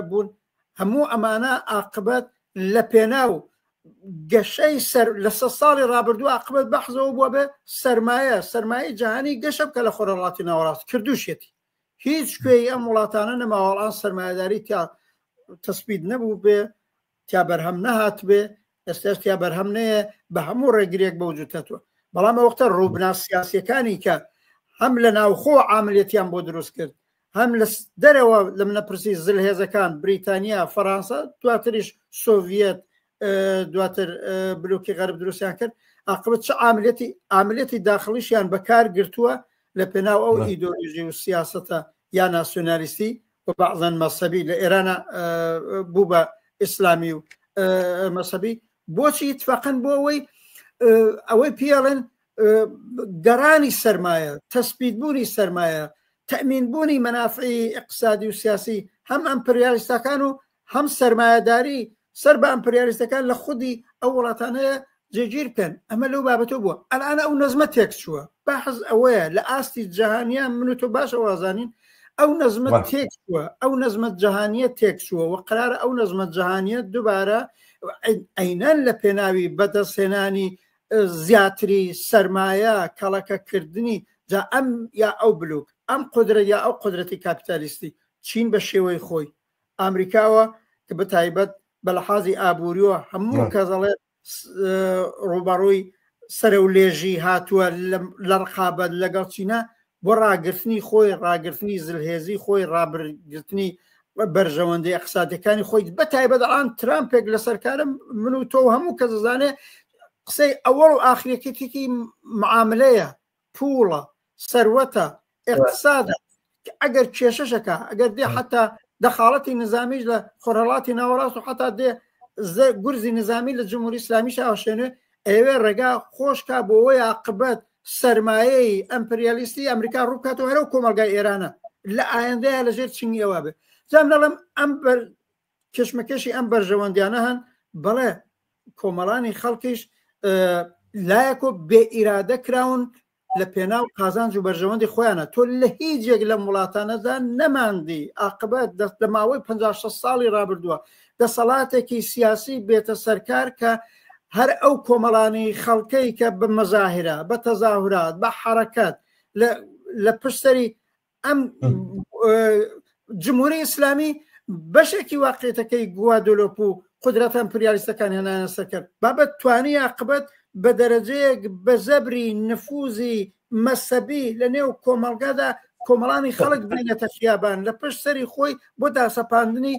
بوون هەموو ئەمانە ئاقبەت لە پێناو گەشەی سەر لە سە ساڵی ڕابردوو ئاقبەت بەحزەوە بووە بێ سەرمایە سەرمایەی جیهانی گەشە بکە لە خۆرهەڵاتی ناوەڕاست کردوشێتی هیچ کوێی ئەم وڵاتانە نەماوەڵان سەرمایەداری تیا تەسبیت نەبوو بێ تیا بەرهەم نەهاتبێ ئێستاش تیا بەرهەم نەیە بە هەموو ڕێگرێک بە وجود هاتووە بەڵام ئەو وەختە ڕووبنا سیاسیەکانی کە هەم لە ناوخۆ عاملیەتیان بۆ دروست کرد هەم لە دەرەوە لە منە پرسی زلهێزەکان بریتانیا فەرانسە دواتریش سۆڤیەت دواتر بلوکی غەرب دروستیان کرد ئاقبەت چ عاملیەتی عاملیەتی داخڵیشیان بەکار گرتووە لە پێناو ئەو ئیدۆلۆژی و سیاسەتە یا ناسیۆنالیستی و بەعزەن مەسەبی لە ئێرانە بوو بە ئیسلامی و مەسەبی بۆچی اتفاقەن بۆ ئەوەی ئەوەی پێڵێن گەڕانی سەرمایە تەسپیت بوونی سەرمایە تەئمین بوونی مەنافعی ئیقتسادی و سیاسی هەم ئەمپریالیستەکان و هەم سەرمایەداری سەر بە ئەمپریالیستەکان لە خودی ئەو وڵاتانەیە جێگیر بکەن ئەمە لەو بابەتە بووە ئەلان ئەو نەزمە تێک چووە بەحز ئەوەیە لە ئاستی جەهانیان من و تۆ باشە وازانین ئەو نەزمە تێک چووە ئەو نەزمە جەهانیە تێک چووە و قرارە ئەو نەزمە جەهانیە دووبارە عینەن لە پێناوی بەدەستهێنانی زیاتری سەرمایە کەڵەکەکردنی جا ئەم یا ئەو بلوک ئەم قودرەت یا ئەو قودرەتی کاپیتالیستی چین بە شێوەی خۆی ئامریکاوە کە بە تایبەت بە لەحازی ئابووریەوە هەموو کەس ئەڵێ ڕووبەڕووی سەرەولێژی هاتووە لە ڕقابەت لەگەڵ چینە بۆ ڕاگرتنی خۆی، ڕاگرتنی زلهێزی خۆی، ڕابرگرتنی بەرژەوەندی ئەقسادەکانی خۆی بە تایبەت ئەڵان ترامپێک لەسەر کارم من و تۆ هەموو کەس دەزانێ قسەی ئەوەڵ و ئاخرەکەتێکی معاملەیە پوڵە سەروەتە اقتصادە ئەگەر کێشەشەکە ئەگەر دێ حتا دەخاڵەتی نظامیش لە خۆرهڵاتی ناوەڕاست و حتا دێ گورزی نظامی لە جمهوری ئیسلامی شاوشێنێ ئەوێ ڕێگا خۆشکا بۆ ئەوەی عاقبەت سەرمایەی ئەمپریالیستی ئەمریکا ڕووبکاتەوە هەرەو کۆمەڵگای ئێرانە لە ئایندەیە لەژێر چنگی ئەوە بێ جام دەڵێم ئەم بەر کێشمەکێشی ئەم بەرژەوەندیانە هەن بەڵێ کۆمەڵانی خەڵکیش لایەک و بێ ئیرادە کراون لە پێناو قازانج و بەرژەوەندی خۆیانە تۆ لە هیچ یەک لەم وڵاتانەدا نەماندی ئاقبەت دەست لە ماوەی 56 ساڵی ڕابردووە دەسەڵاتێکی سیاسی بێتە سەرکار کە هەر ئەو کۆمەڵانی خەڵکەی کە بە مەزاهرە بە تەزاهورات بە حەرەکەت لە پشت سەری ئەم جمهوری ئیسلامی بەشێکی واقعیتەکەی گوادۆلۆپ و قدرەتە ئەمپریالیستەکان هێنانە سەرکرد بابەت توانی عاقبەت بە دەرەجەیەک بە زەبری نفوزی مەسەبی لە نێو کۆمەڵگادا کۆمەڵانی خەڵک بێنێتە خیابان لە پشت سەری خۆی بۆ داسەپاندنی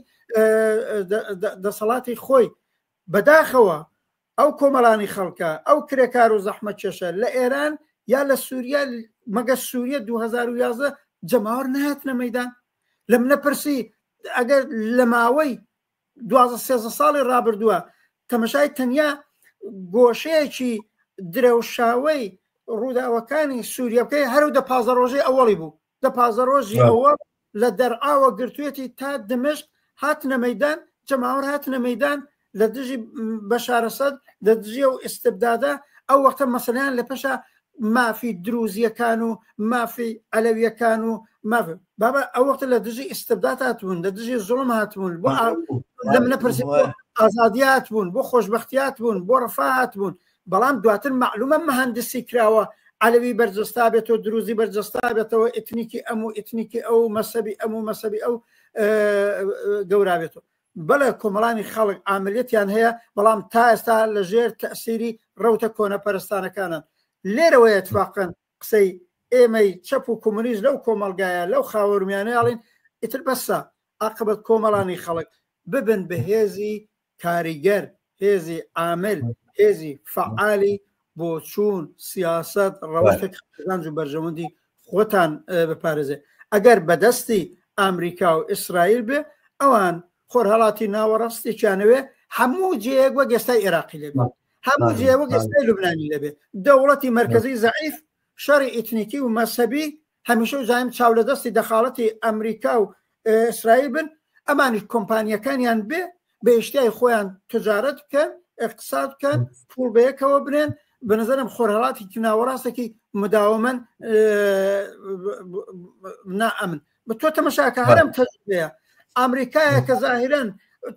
دەسەڵاتی خۆی بەداخەوە ئەو کۆمەڵانی خەڵکە ئەو کرێکار و زەحمەتکێشە لە ئێران یا لە سووریا مەگە سووریە 2011 جەماوەر نهاتنە مەدان لە منە پرسی ئەگەر لە ماوەی دوازە سێزە ساڵی ڕابردووە تەمەشای تەنیا گۆشەیەکی درەوشاوەی ڕووداوەکانی سووریا بکەی هەرو دە پازە ڕۆژەی ئەوەڵی بوو دە پازە ڕۆژی ئەوە لە دەرعاوە گرتوێتی تا دمشق هاتنە مەدان جەماوەر هاتنە مەدان لە دژی بەشارەسەد لە دژی و ئستبدادە ئەو وەختە مەسەلیان لە پێشە مافی دروزیەکان و مافی عەلەویەکان و ماف بابا ئەو وەختە لە دژی ئستبداد هاتبوون لە دژی زوڵم هاتبوون بۆ لە منە پرسی ئازادی هاتبوون بۆ خۆشببختی هاتبوون بۆ ڕفا هاتبوون بەڵام دواتر معلومە مهندسی کراوە عەلەوی بەرجەستا بێتەوە دروزی بەرجەستا بێتەوە ئتنیکی ئەم و ئتنیکی ئەو مەسەبی ئەم و مەسەبی ئەو گەورا بێتەوە بەڵێ کۆمەڵانی خەڵک عاملیەتیان هەیە بەڵام تا ئێستا لە ژێر تەسیری ڕەوتە کۆنەپەرستانەکانن لێرەوەیە اتفاقەن قسەی ئێمەی چەپ و کۆمۆنیست لەو کۆمەڵگایە لەو خاوەرمیانە ئەڵێن ئیتر بەسە عاقبەت کۆمەڵانی خەڵک ببن بە هێزی کاریگەر، هێزی عامل، هێزی فەعالی بۆچوون، سیاسەت، ڕەوشتێک قازانج و بەرژەوەندی خۆتان بپارێزێ. ئەگەر بەدەستی ئامریکا و ئیسرائیل بێ، ئەوان خۆرهەڵاتی ناوەڕاستێکیانەوێ هەموو جێیەک وەک ئێستای ئێراقی لێبێ، هەموو جێیەک وەک ئێستای لوبنانی لێبێ، دەوڵەتی مەرکەزی زەعیف، شەڕی ئیتنیکی و مەزهەبی هەمیشە و زایم چاو لە دەستی دەخاڵەتی ئەمریکا و ئیسرائیل بن ئەمانیش کۆمپانیەکانیان بێ بە ئیشتیای خۆیان تجارەت بکەن اقتصاد بکەن پوڵ بەیەکەوە بنێن بە نظرم خۆرهەڵاتی ناوەڕاستێکی مداوەمەن نائەمن بە تۆ تەمەشاکە هەرم تەجربەیە ئەمریکایە کە زاهیرەن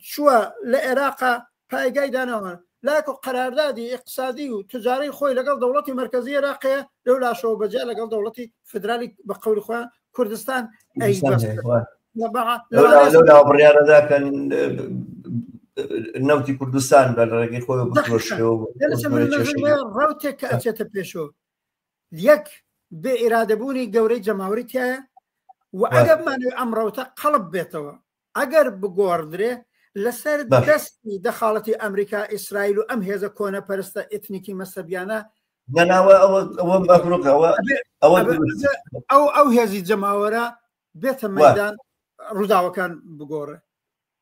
چووە لە عێراقا پایگای داناوە لاکو قەراردادی ئیقتسادی و تجاری خۆی لەگەڵ دەوڵەتی مەرکەزی عێراقەیە لەو لاشەوە بەجیا لەگەڵ دەوڵەتی فدرالی بە قەولی خۆیان کوردستان ئەی بڕیارەدا کە نەوتی کوردستان بە ڕێگەی خۆی بفرۆشێەوە ڕوتێک کە ئەچێتە پێشەوە یەک بێ ئیرادەبوونی گەورەی جەماوەری تایە و ئەگەر مانەوێ ئەم ڕەوتە قەڵب بێتەوە ئەگەر بگۆڕدرێ لەسەر دەستی دەخاڵەتی ئەمریکا ئیسرائیل و ئەم هێزە کۆنەپەرستە ئیتنیکی مەسەبیانە ئەو ئەو هێزی جەماوەرە بێتە مەدان ڕووداوەکان بگۆڕێ.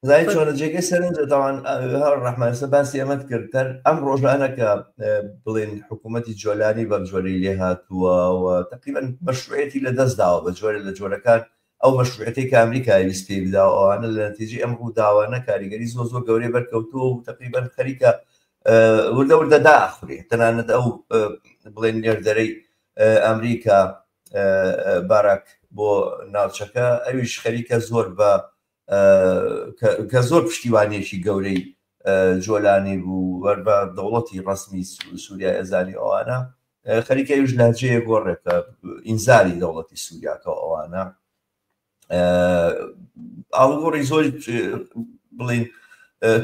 زای چۆنە جێگەی سەرنجە تاوان ڕەحمان ئێستا باسی ئەمەت کرد تەر ئەم ڕۆژانە کە بڵێن حکوومەتی جۆلانی بەم جۆرەی لێ هاتووە و تقریبا مەشروعیەتی لە دەست داوە بە جۆرە لە جۆرەکان ئەو مەشروعیەتەی کە ئەمریکا ویست پێی بدا و ئەوانە لە نەتیجەی ئەم ڕووداوانە کاریگەری زۆر زۆر گەورەی بەرکەوتووە و تقریبا خەریکە وردە وردە داخرێ تەنانەت ئەو بڵێن نێردەرەی ئەمریکا باراک بۆ ناوچەکە ئەویش خەریکە زۆر بە کە زۆر پشتیوانیەکی گەورەی جۆلانی بوو وەر بە دەوڵەتی ڕسمی سووریا ئێزانی ئەوانە خەریکە ئەویش لەهجەیە گۆڕێکە ئینزاری دەوڵەتی سووریاکە ئەوانە ئاڵوگۆڕی زۆر بڵین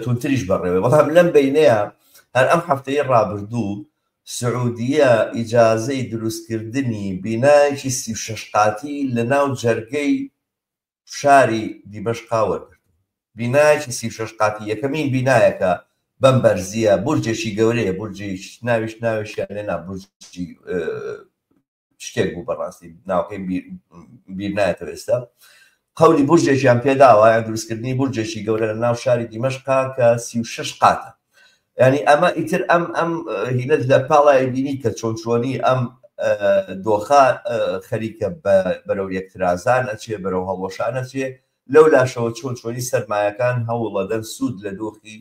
تونتریش بەڕێوە بەڵام لەم بینەیە هەر ئەم هەفتەیە ڕابردوو سعودیە ئیجازەی دروستکردنی بینایەکی 36 قاتی لە ناو جەرگەی شاری دیمەشقا وەرگرت. بینایەکی 36 قاتی یەکەمین بینایەکە بەم بەرزییە، بورجێکی گەورەیە، بورجی ناویش ناویشیان لێ نا بورجی شتێک بوو بەڕاستی ناوەکەی بیر نایەتەوە ئێستا. قەولی بورجێکیان پێداوە یان دروستکردنی بورجێکی گەورە لە ناو شاری دیمەشقا کە 36 قاتە. یعنی ئەمە ئیتر ئەم ئەم هینەت لە پاڵای بینی کە چۆن چۆنی ئەم دۆخە خەریکە بەرەو یەکترازان ئەچێ بەرەو هەڵوەشان ئەچێ لەو لاشەوە چۆن چۆنی سەرمایەکان هەوڵەدەن سوود لە دۆخی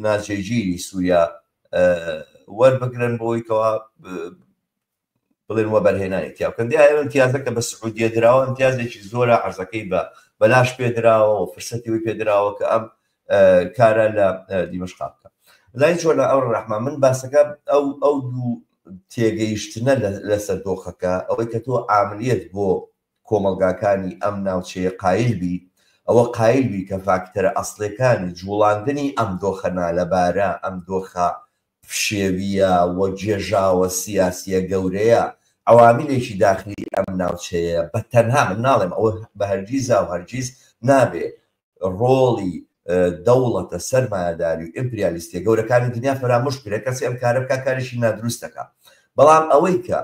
ناجێگیری سووریا وەربگرن بۆی کەوا بڵێن وەبەرهێنانی تیا بکەن. دیارە ئەم امتیازە کە بە سعودیە دراوە امتیازێکی زۆرە، عەرزەکەی بە بەلاش پێ دراوە و فرسەتی ئەوی پێ دراوە کە ئەم کارە لە دیمەشقا بکە. لای چۆنە ئەو ڕەحمان من باسەکە ئەو ئەو دوو تێگەیشتنە لەسەر دۆخەکە، ئەوەی کە تۆ عاملیت بۆ کۆمەڵگاکانی ئەم ناوچەیە قایل بی، ئەوە قایل بی کە فاکتەرە ئەسڵیەکانی جوڵاندنی ئەم دۆخە نالەبارە، ئەم دۆخە پشێوییە و گێژاوە سیاسییە گەورەیە، عەوامیلێکی داخلی ئەم ناوچەیە بە تەنها، من ناڵێم ئەوە بە هەرگیزا و هەرگیز نابێ ڕۆڵی دەوڵەتە سەرمایەداری و ئیمپریالیستیە گەورەکانی دنیا فەرامۆش بکرێت، کەسێ ئەم کارە بکا کارێکی نادروست دەکا، بەڵام ئەوەی کە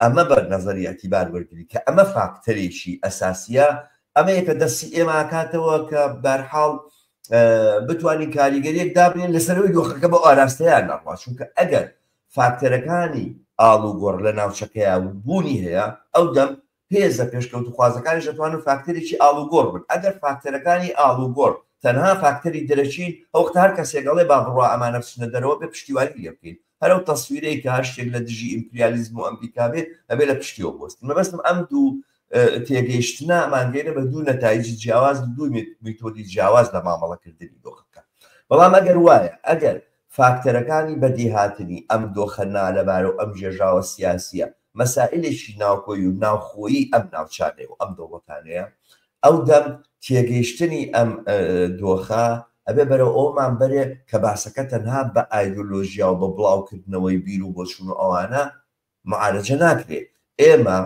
ئەمە بە نەزەری ئیعتیبار وەرگری کە ئەمە فاکتەرێکی ئەساسیە، ئەمەیە کە دەستی ئێمە ئەکاتەوە کە بەرحاڵ بتوانین کاریگەریەک دابنێن لەسەرەوەی دۆخەکە بە ئاراستەیان نەڕوا، چونکە ئەگەر فاکتەرەکانی ئاڵوگۆڕ لە ناوچەکەیا بوونی هەیە ئەو دەم هێزە پێشکەوتوخوازەکانیش دەتوانن فاکتەرێکی ئاڵوگۆڕ بن، ئەگەر فاکتەرەکانی ئاڵوگۆڕ تەنها فاکتەری دەرەکین ئەو وەختە هەر کەسێک ئەڵێ با بڕوا ئەمانە بچنە دەرەوە بێ پشتیوانی لێ بکەین، هەر ئەو تەسویرەی کە هەر شتێک لە دژی ئیمپریالیزم و ئەمریکا بێ ئەبێ لە پشتیەوە بوەستین. مەبەستم ئەم دوو تێگەیشتنە ئەمانگەینە بە دوو نەتایجی جیاواز و دوو میتۆدی جیاواز لە مامەڵەکردنی دۆخەکە. بەڵام ئەگەر وایە ئەگەر فاکتەرەکانی بەدیهاتنی ئەم دۆخە نالەبارە و ئەم گێژاوە سیاسییە مەسائیلێکی ناوکۆی و ناوخۆیی ئەم ناوچانەیە و ئەم دەوڵەتانەیە، ئەو دەم تێگەیشتنی ئەم دۆخە ئەبێ بەرەو ئەوەمان بەرێ کە باسەکە تەنها بە ئایدۆلۆژیا و بە بڵاوکردنەوەی بیر و بۆچوون و ئەوانە معالەجە ناکرێ. ئێمە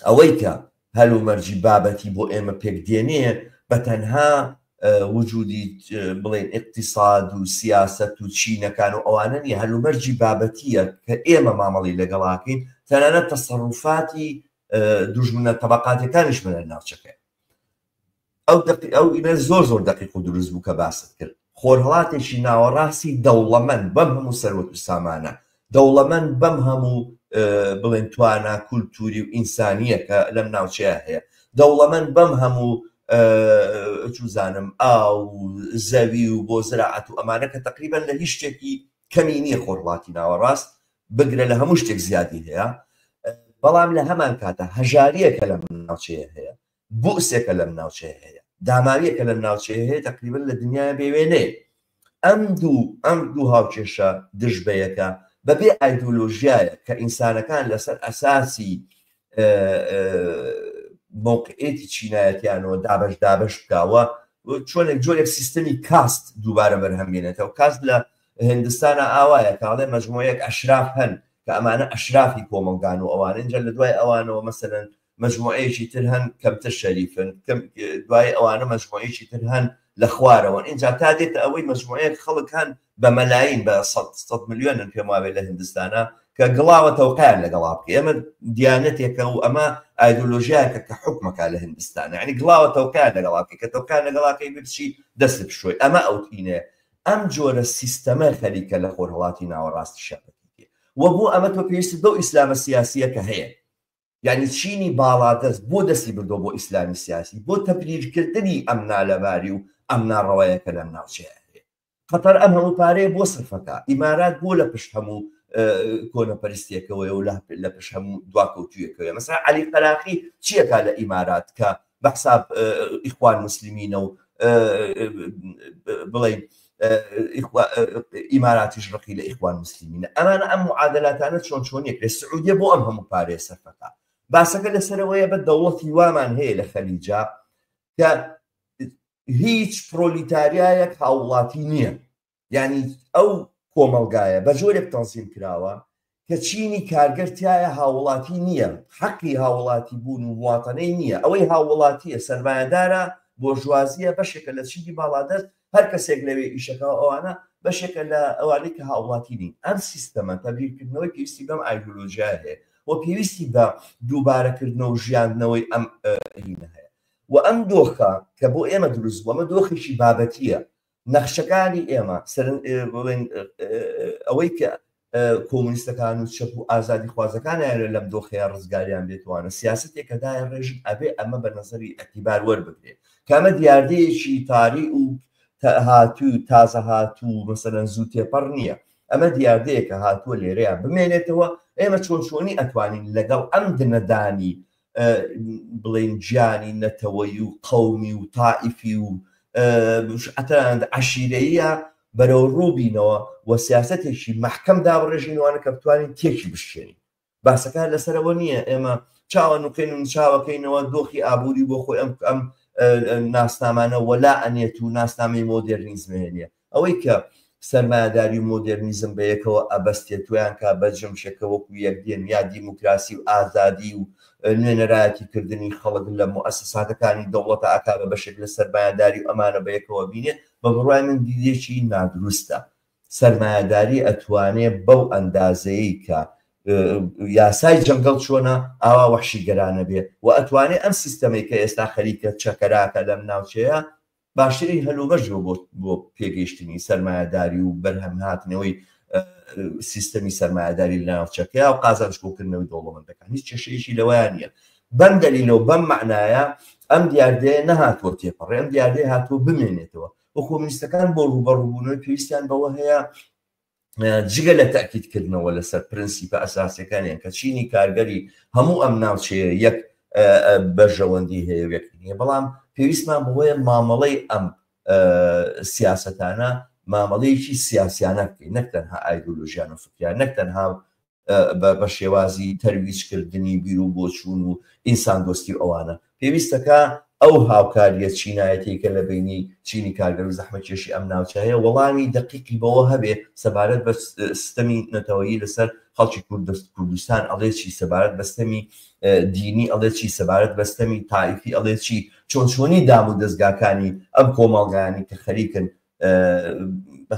ئەوەی کە هەلومەرجی بابەتی بۆ ئێمە پێک دێنێ بە تەنها وجودی بڵێن ئیقتیساد و سیاسەت و چینەکان و ئەوانە نیە، هەلومەرجی بابەتیە کە ئێمە مامەڵی لەگەڵاکەین، تەنانەت تەسەروفاتی دوژمنە تەبەقاتیەکانیشمە لە ناوچەکەیە. ئەو دەقی ئەو ئینە زۆر زۆر دەقیق و دروست بوو کە باست کرد. خۆرهەڵاتێکی ناوەڕاستی دەوڵەمەند بەم هەموو سەروەت و سامانە، دەوڵەمەند بەم هەموو بڵێن توانا کولتوری و ئینسانیە کە لەم ناوچەیە هەیە، دەوڵەمەند بەم هەموو چوزانم ئاو و زەوی و بۆ زراعەت و ئەمانە کە تقریبا لە هیچ شتێکی کەمی نییە خۆرهەڵاتی ناوەڕاست، بگرە لە هەموو شتێک زیادی هەیە، بەڵام لە هەمان کاتە هەژاریەکە لەم ناوچەیە هەیە، بوئسێکە لەم ناوچەیە هەیە، داماویەکە لەم ناوچەیە هەیە تەقریبەن لە دنیایا بێ وێنەیە. ئەم دوو ئەم دوو هاوکێشە دژ بە یەکە بەبێ ئایدۆلۆژیایە کە ئینسانەکان لەسەر ئەساسی مەوقعیەتی چینایەتیانەوە دابەش دابەش بکاوە چۆنێک جۆرێک سیستەمی کاست دووبارە بەرهەم بێنێتەوە. کاست لە هندستانە ئاوایە کاڵێ مەجموعەیەک ئەشراف هەن کە ئەمانە ئەشرافی کۆمەڵگان و ئەوانە اینجا لە دوای ئەوانەوە مەسەلەن مەجموعەیەکی تر هەن کەمتر شەریفن، کەم دوای ئەوانە مەجموعەیەکی تر هەن لە خوارەوەن، ئینجا تا دێتە ئەوەی مەجموعەیەک خەڵک هەن بە مەلاین بە سەد ملیۆنن پێم وابێ لە هندستانە. کە گڵاوە تەوقیان لەگەڵا بکەی. ئەمە دیانەتێکە و ئەمە ئایدۆلۆژیایەکە کە حوکمەکا لە هندستان، یعنی گڵاوە تەوقیان لەگەڵا بکەی، کە تەوقیان لەگەڵا کەی بچی دەستت بشۆی. ئەمە ئەو تینەیە. ئەم جۆرە سیستەمە خەریکە لە خۆرهەڵاتی ناوەڕاستیشا بەدی دێ و بۆ ئەمە تۆ پێویستت بەو ئیسلامە سیاسییە کە هەیە. یعنی چینی باڵادەست بۆ دەستی بردووە بۆ ئیسلامی سیاسی بۆ تەبریرکردنی ئەم نالەباری و ئەم ناڕەوایە کە لەم ناوچەیە هەیە. قەتەر ئەم هەموو پارەیە بۆ سەرفەکا، ئیمارات بۆ لە پشت هەموو کۆنەپەرستیەکەوەیە و لە پشت هەموو دواکەوتوویەکەوەیە. مەسەلەن عەلی قەراخی چیەکا لە ئیمارات کە بە حساب ئیخوان موسلمینە و بڵێین ئیماراتیش ڕقی لە ئیخوان موسلمینە. ئەمانە ئەم معادلاتانە چۆن چۆنیەک لە سعودیە بۆ ئەم هەموو پارەیە سەرفەکا. باسەکە لەسەرەوەیە بە دەوڵەتی وامان هەیە لە خەلیجا کە هیچ پرۆلیتاریایەک هاوڵاتی نییە، یعنی ئەو کۆمەڵگایە بە جۆرێک تەنزیم کراوە کە چینی کارگەر تایە هاوڵاتی نییە، حەقی هاوڵاتی بوون و مواتەنەی نییە. ئەوەی هاوڵاتیە سەرمایەدارە، بۆرژوازیە، بەشێکە لە چینی باڵادەست، هەر کەسێک لەوێ ئیشەکە ئەوانە بەشێکە لە ئەوانەی کە هاوڵاتی نین. ئەم سیستەمە تەبیرکردنەوەی پێویستی بەم ئایدۆلۆژیایە هەیە و پێویستی بە دووبارەکردنەوە و ژیاندنەوەی ئەم هینە هەیە. و ئەم دۆخە کە بۆ ئێمە دروست بوو، ئەمە دۆخێکی بابەتییە. نەخشەکانی ئێمە بڵێن ئەوەی کە کۆمونیستەکان و چەپ و ئازادیخوازەکان ئەیانەوێت لەم دۆخەیە ڕزگاریان بێتوانە سیاسەتێک کە دایە ڕێژن، ئەبێ ئەمە بە نەزەری ئەتیبار وەربگرێ کە ئەمە دیاردەیەکی تاری و هاتوو تازە هاتوو مەسەلەن زوو تێپەڕ نییە. ئەمە دیاردەیەکە هاتووە لێرەیە بمێنێتەوە. ئێمە چۆن چۆنی ئەتوانین لەگەڵ ئەم دنەدانی بڵێن گیانی نەتەوەیی و قەومی و تائیفی و ئەتەنانەت عەشیرەییە بەرەو ڕوو بینەوە و سیاسەتێکی مەحکەم دابڕێژینوانە کە بتوانین تێکی بشکێنین. باسەکە لەسەرەوە نییە ئێمە چاوە نوقێن و چاوەکەینەوە دۆخی ئابووری بۆ خۆی ئەم ئەم ناسنامانە وەلا ئەنێت و ناسنامەی مۆدێرنیزمەیە نییە. ئەوەی کە سەرمایەداری و مۆدێرنیزم بە یەکەوە ئەبەستێت ویان کا بە جمشێک کە وەکو یەک دێن، یا دیموکراسی و ئازادی و نوێنەرایەتی کردنی خەڵک لە موئەسەساتەکانی دەوڵەتە ئەکا بە بەشێک لە سەرمایەداری و ئەمانە بە یەکەوە بینێ، بە بڕوای من دیدێکی نادروستە. سەرمایەداری ئەتوانێ بەو ئەندازەیەی کە یاسای جەنگەڵ چۆنە ئاوا وەحشیگەرانە بێ و ئەتوانێ ئەم سیستەمەی کە ئێستا خەریکە چەکەراکە لەم ناوچەیە باشترین هەلومەرج بۆ بۆ پێگەیشتنی سەرمایەداری و بەرهەمهاتنەوەی سیستەمی سەرمایەداری لە ناوچەکەیا و قازانج کۆکردنەوەی دەوڵەمەندەکان هیچ کێشەیەکی لەوەیان نییە. بەم دەلیلە و بەم مەعنایە ئەم دیاردەیە نەهاتووە تێپەڕێ، ئەم دیاردەیە هاتووە بمێنێتەوە و کۆمۆنیستەکان بۆ ڕووبەڕووبوونەوەی پێویستیان بەوە هەیە جگە لە تەئکیدکردنەوە لەسەر پرنسیپە ئەساسیەکانیان کە چینی کارگەری هەموو ئەم ناوچەیە یەک بەرژەوەندی هەیە و یەک نییە، بەڵام پێویستمان بەوەیە مامەڵەی ئەم سیاسەتانە مامەڵەیەکی سیاسیانە بکەین، نەک تەنها ئایدۆلۆژیان و فکریان، نەک تەنها بە شێوازی تەرویجکردنی بیر و بۆچوون و ئینساندۆستی و ئەوانە. پێویستەکە ئەو هاوکارییە چینایەتیەی کە لە بەینی چینی کارگەر و زەحمەتکێشی ئەم ناوچە هەیە وەڵامی دەقیقی بەوە هەبێ سەبارەت بە ستەمی نەتەوەیی لەسەر خەڵکی کوردستان ئەڵێ چی، سەبارەت بە ستەمی دینی ئەڵێ چی، سەبارەت بە ستەمی تائیفی ئەڵێ چی، چۆن چۆنی دام و دەزگاکانی ئەم کۆمەڵگایانەی کە خەریکن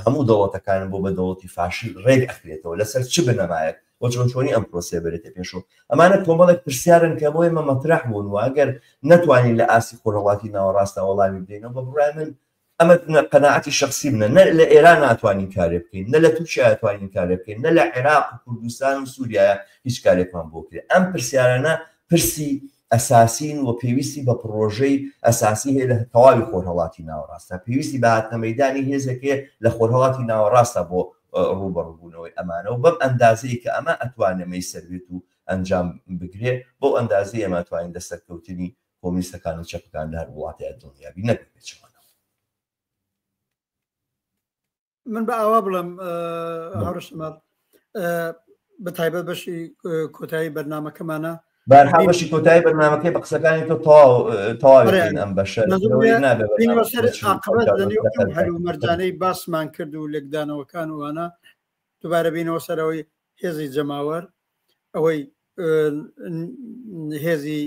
هەموو دەوڵەتەکانن بۆ بە دەوڵەتی فاشل ڕێک ئەخرێتەوە لەسەر چ بنەمایەک و چۆن چۆنی ئەم پرۆسەیە بەرێتە پێشەوە. ئەمانە کۆمەڵێک پرسیارن کە بۆ ئێمە مەترەح بوون و ئەگەر نەتوانین لە ئاستی خۆرهەڵاتی ناوەڕاستدا وەڵامی بدەینەوە، بە بڕوای من ئەمە قەناعەتی شەخسی منە، نە لە ئێران ناتوانین کارێ بکەین، نە لە تورکیا ئەتوانین کارێ بکەین، نە لە عێراق و کوردستان و سووریایە هیچ کارێکمان بۆ کرێ. ئەم پرسیارانە پرسی ئەساسین و پێویستی بە پڕۆژەی ئەساسی هەیە لە تەواوی خۆرهەڵاتی ناوەڕاستدا، پێویستی بە هاتنە مەیدانی هێزێک هەیە لە خۆرهەڵاتی ناوەڕاستدا بۆ ڕووبەڕووبوونەوەی ئەمانە و بەم ئەندازەی کە ئەمە ئەتوانێ مەیسەر بێت و ئەنجام بگرێ، بەو ئەندازەی ئێمە ئەتوانین لە سەرکەوتنی کۆمۆنیستەکان و چەپەکان لە هەر وڵاتێ دڵنیا بین نەک بە پێچەوانەوە. من بە ئاوا بڵێم هاوڕێ شەماڵ، بە تایبەت بەشی کۆتایی بەرنامەکەمانە. بارها بەشی کۆتایی بەرنامەکەی بە قسەکانی تۆ تەواو تەواوی ئەم بەشە هەلومەرجانەی باسمان کرد و لێکدانەوەکان وانە دووبارە بینەوە سەرەوەی هێزی جەماوەر، ئەوەی هێزی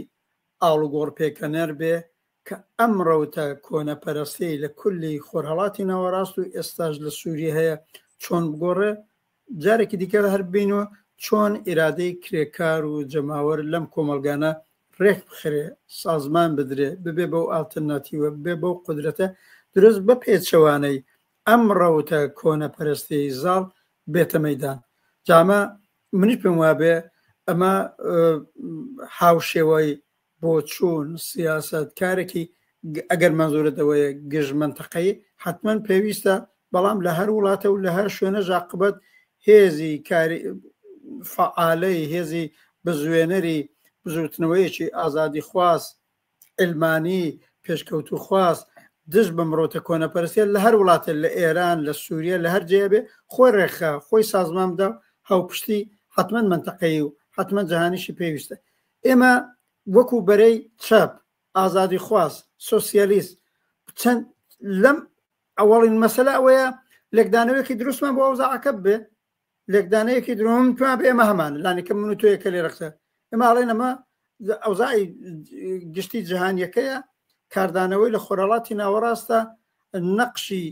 ئاڵوگۆڕ پێکەنەر بێ کە ئەم ڕەوتە کۆنەپەرستیەی لە کولی خۆرهەڵاتی ناوەڕاست و ئێستاش لە سوریە هەیە چۆن بگۆڕێ، جارێکی دیکە هەر بینەوە چۆن ئیرادەی کرێکار و جەماوەر لەم کۆمەڵگانە ڕێک بخرێ، سازمان بدرێ، ببێ بەو ئاڵترناتیوە، ببێ بەو قودرەتە دروست بە پێچەوانەی ئەم ڕەوتە کۆنەپەرستیەی زاڵ بێتە مەیدان. جا ئەمە منیش پێم وابێ ئەمە هاوشێوەی بۆچوون، سیاسەت، کارێکی ئەگەر مەنزورت ئەوەیە گشت مەنتەقەیی حەتمەن پێویستە، بەڵام لە هەر وڵاتە و لە هەر شوێنە ژاقبەت هێزی کاری فەعالەی هێزی بزوێنەری بزوتنەوەیەکی ئازادیخواز علمانی پێشکەوتوخواز دژ بە مڕۆتە کۆنەپەرستیە لە هەر وڵاتێ لە ئێران لە سووریە لە هەر جێ بێ خۆی ڕێکخا خۆی سازمان بدا هاوپشتی حتمما منتەقەیی و حتمما جەهانیشی پێویستە ئێمە وەکو بەرەی چەپ، ئازادیخواز، سۆسیالیست چەند لەم ئەوەڵین مەسەلە ئەوەیە لێکدانەوەیەکی دروستمان بۆ ئەوزاعەکە بێ لێکدانەیەکی درۆم پێ بێ ئێمە هەمان لانیکەم من و تۆیە کە لێرە قسە ئێمە ئەڵێن ئەمە ئەوزاعی گشتی جیهانیەکەیە کاردانەوەی لە خۆرهەڵاتی ناوەڕاستە نەقشی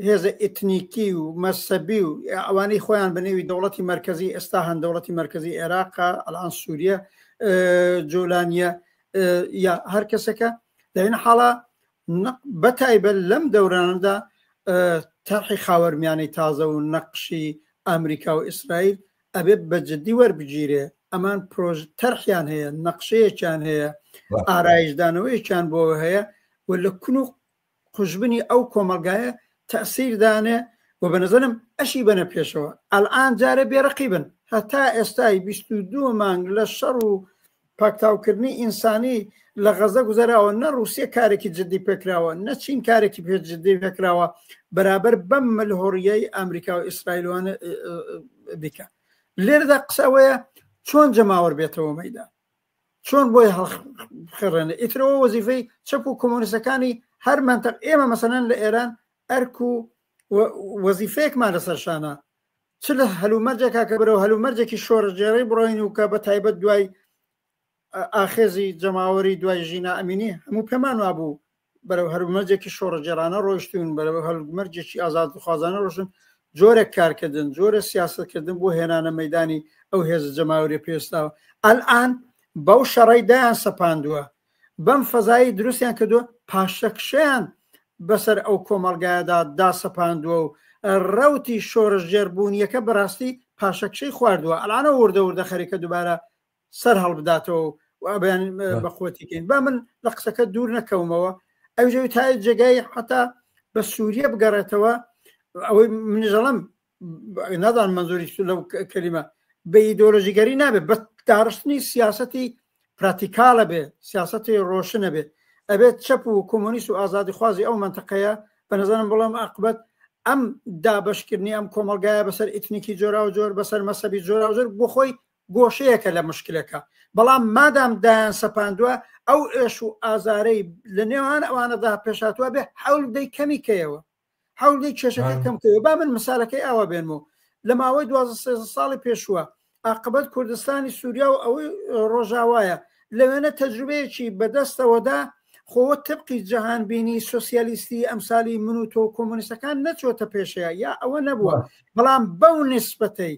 هێزە ئیتنیکی و مەسەبی و ئەوانەی خۆیان بە نێوی دەوڵەتی مەرکەزی ئێستا هەن دەوڵەتی مەرکەزی عێراقە ئەلان سووریە جۆلانیە یا هەر کەسێکە لەین حاڵە بەتایبەت لەم دەورانەدا تەرحی خاوەرمیانەی تازە و نەقشی ئەمریکا و ئیسرائیل ئەبێت بە جددی وەربگیرێ ئەمان پرۆژ تەرحیان هەیە نەقشەیەکیان هەیە ئارایشدانەوەیەکیان بۆ هەیە و لە کون و قوژبنی ئەو کۆمەڵگایە تەئسیر دانێ و بە نەزەرم ئەشی بەنە پێشەوە ئەلئان جارێ بێ ڕەقیبن هەتا ئێستای 22 مانگ لە شەڕ و پاکتاوکردنی ئینسانی لە غەزە گوزەراوە نە ڕووسیە کارێکی جدی پێکراوە نە چین کارێکی پێ جدی پێکراوە بەرابەر بەم ملهۆڕیەی ئەمریکا و ئیسرائیلوانە بیکە لێرەدا قسەوەیە چۆن جەماوەر بێتەوە مەیدان چۆن بۆی هەڵخڕێنێ ئیترەوە وەزیفەی چەپ و کۆمۆنیستەکانی هەر منتەق ئێمە مەسەلەن لە ئێران ئەرک و وەزیفەیەکمان لەسەر شانە چ لە هەلومەرجێکا کە بەرەو هەلومەرجێکی شۆڕشگێڕی بڕۆین و کە بە تایبەت دوای ئاخێزی جەماوەری دوای ژینا ئەمینی هەموو پێمان وابوو بەرەو هەلومەرجێکی شۆڕشگێڕانە ڕۆیشتوون، بەرەو هەلومەرجێکی ئازادخوازانە ڕۆشتن، جۆرێک کارکردن، جۆرە سیاسەتکردن بۆ هێنانە مەیدانی ئەو هێزە جەماوەریە پێویستاوە. ئەلئان بەو شەڕەی دایان سەپاندووە، بەم فەزایی دروستیان کردووە، پاشەکشەیان بەسەر ئەو کۆمەڵگایەدا داسەپاندووە و ڕەوتی شۆڕشگێڕبوونیەکە بەڕاستی پاشەکشەی خواردووە. ئەلئانە وردە وردە خەریکە دووبارە سەر هەڵبداتەوە و ئەبیان بەقوەتی کەین با من لە قسەکە دوور نەکەومەوە ئەوژەوی تای جێگای حتا بە سووریە بگەڕێتەوە ئەوەی منژەڵم نازان منزوری لەو کەلیمە بە ئیدۆلۆژیگەری نابێت بە داڕشتنی سیاستی پراتیکالە بێ سیاستی ڕۆشنە بێ ئەبێت چەپ و کۆمۆنیست و ئازادیخوازی ئەو منتەقەیە بە نظرم بڵێم عقبەت ئەم دابشکردنی ئەم کۆمەلگایە بەسەر ئیتنیکی جۆرا و جۆر بەسەر مەسەبی جۆرا و جۆر بۆ خۆی گۆشەیەکە لە مشکلەکە، بەڵام مادام دایان سەپاندوە ئەو ئێش و ئازارەی لە نێوان ئەوانەدا پێشهاتوە بێ حەول بدەی کەمی کەیەوە حەول بدەی کێشەکە کەم کەیەوە با من مثالەکەی ئاوا بێنمەوە لە ماوەی 12 13 ساڵی پێشووە عاقبەت کوردستانی سووریا و ئەوەی ڕۆژاوایە لەوێنە تەجروبەیەکی بەدەستەوەدا خۆوە تبقی جەهانبینی سۆسیالیستی ئەمسالی من و تۆ کۆمۆنیستەکان نەچۆتە پێشەیە یا ئەوە نەبووە بەڵام بەو نسبەتەی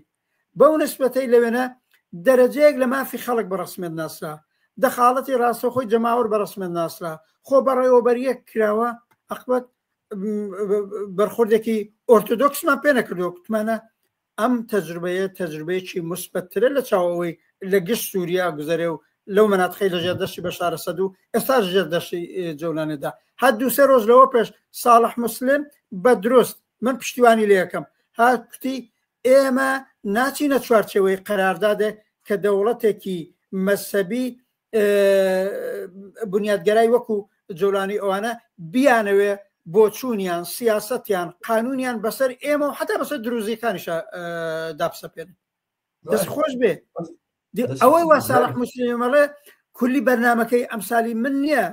بەو نسبەتەی لەوێنە دەرەجەیەک لە مافی خەڵک بە ڕەسمیەت ناسرا، دەخاڵەتی ڕاستەوخۆی جەماوەر بە ڕەسمیەت ناسرا، خۆ بەڕێوەبەرییەک کراوە، ئەقبەت بەرخوردێکی ئۆرتۆدۆکسمان پێ نەکردووە، کوتمانە ئەم تەجروبەیە تەجروبەیەکی موسبەتترە لە چاو ئەوەی لە گشت سووریا گوزەرێ و لەو مەناتقەی لە ژێر دەستی بەشار ئەسەد و ئێستاش ژێر دەستی جۆلانێدا. هەر دوو سێ ڕۆژ لەوە پێش ساڵح موسلیم بە دروست من پشتیوانی لێ ئەکەم هات کوتی ئێمە ناچینە چوارچێوەی قەراردادێک کە دەوڵەتێکی مەزهەبی بنیادگەرای وەکو جۆلانی ئەوانە بیانەوێ بۆچوونیان سیاسەتیان قانونیان بەسەر ئێمە و حتا بەسەر دروزیەکانیشە دابسەپێن دەست خۆش بێ ئەوەی وا ساڵح مسلمەڵێ کولی بەرنمەکەی ئەمسالی من نییە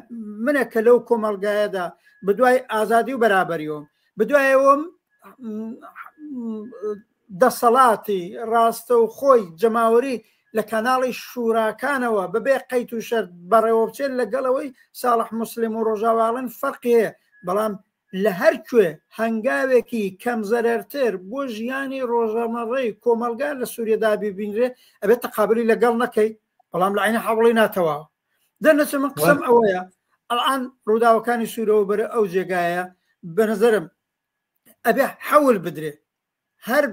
منە کە لەو کۆمەلگایەدا بدوای ئازادی و بەرابەریەوەم بدوایەوەم دەسەڵاتی ڕاستە و خۆی جەماوەری لە کەناڵی شوراکانەوە بەبێ قەیت و شەرت بەڕێوە بچێت لەگەڵەوەی ساڵح مسلم و ڕۆژاواڵن فەرقی هەیە بەڵام لە هەر کوێ هەنگاوێکی کەم زەرەرتر بۆ ژیانی ڕۆژەمەڕەی کۆمەڵگا لە سووریەدا ببینرێ ئەبێت تەقابلی لەگەڵ نەکەی بەڵام لە عینە حاوڵی ناتەواوە دەنەچە من قسەم ئەوەیە ئەلان ڕووداوەکانی سوورەوە بەرە ئەو جێگایە بە نظرم ئەبێ حەول بدرێ هەر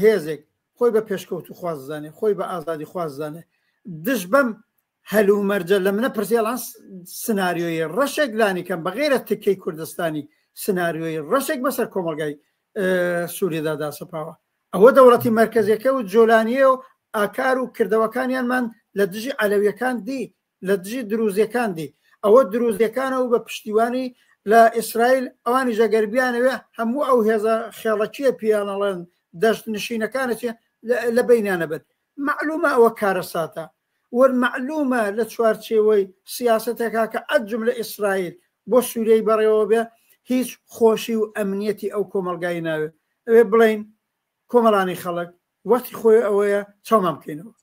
هێزێک خۆی بە پێشکەوتوخواز زانێ خۆی بە ئازادی خواز زانێ دژ بەم هەلومەرجە لە منە پرسیڵان سناریۆی ڕەشێک لانی کەم بەغیرە تکەی کوردستانی سناریۆی ڕەشێک بەسەر کۆمەلگای سووریدا داسەپاوە ئەوە دەوڵەتی مرکزیەکە و جۆلانیە و ئاکار و کردەوەکانیانمان لە دژی عەلەویەکان دی لە دژی دروزیەکان دی ئەوە دروزیەکانە و بە پشتیوانی لە ئیسرائیل ئەوانیش ئەگەر بیانەوێ هەموو ئەو هێزە خێڵەکیە پیانەڵێن دەشت نشینەکانە چی لە بینیانە بن معلومە ئەوە کارەساتە وەر معلومە لە چوارچێوەی سیاستێکا کە ئەجم لە ئیسرائیل بۆ سووریەی بەڕێوە بێ هیچ خۆشی و ئەمنیەتی ئەو کۆمەڵگای ناوێ ئەوێ بڵین کۆمەڵانی خەڵک وەختی خۆی ئەوەیە چاومان بکەینەوە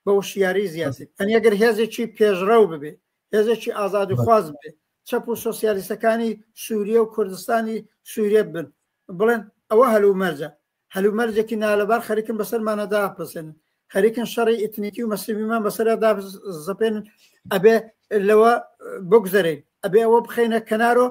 بە وشیاری زیاتر ئەنی ئەگەر هێزێکی پێشڕەو ببێ هێزێکی ئازادی خواز بێ چەپ و سۆسیالیستەکانی سووریە و کوردستانی سووریە بن بڵێن ئەوە هەلومەرجە هەلومەرجێکی نالەبار خەریکن بەسەرمانە داپەسێنن خەریکن شەڕی ئیتنیکی و مەسیبیمان بەسەرا دازەپێنن ئەبێ لەوە بگوزەرین ئەبێ ئەوە بخەینە کەنارۆ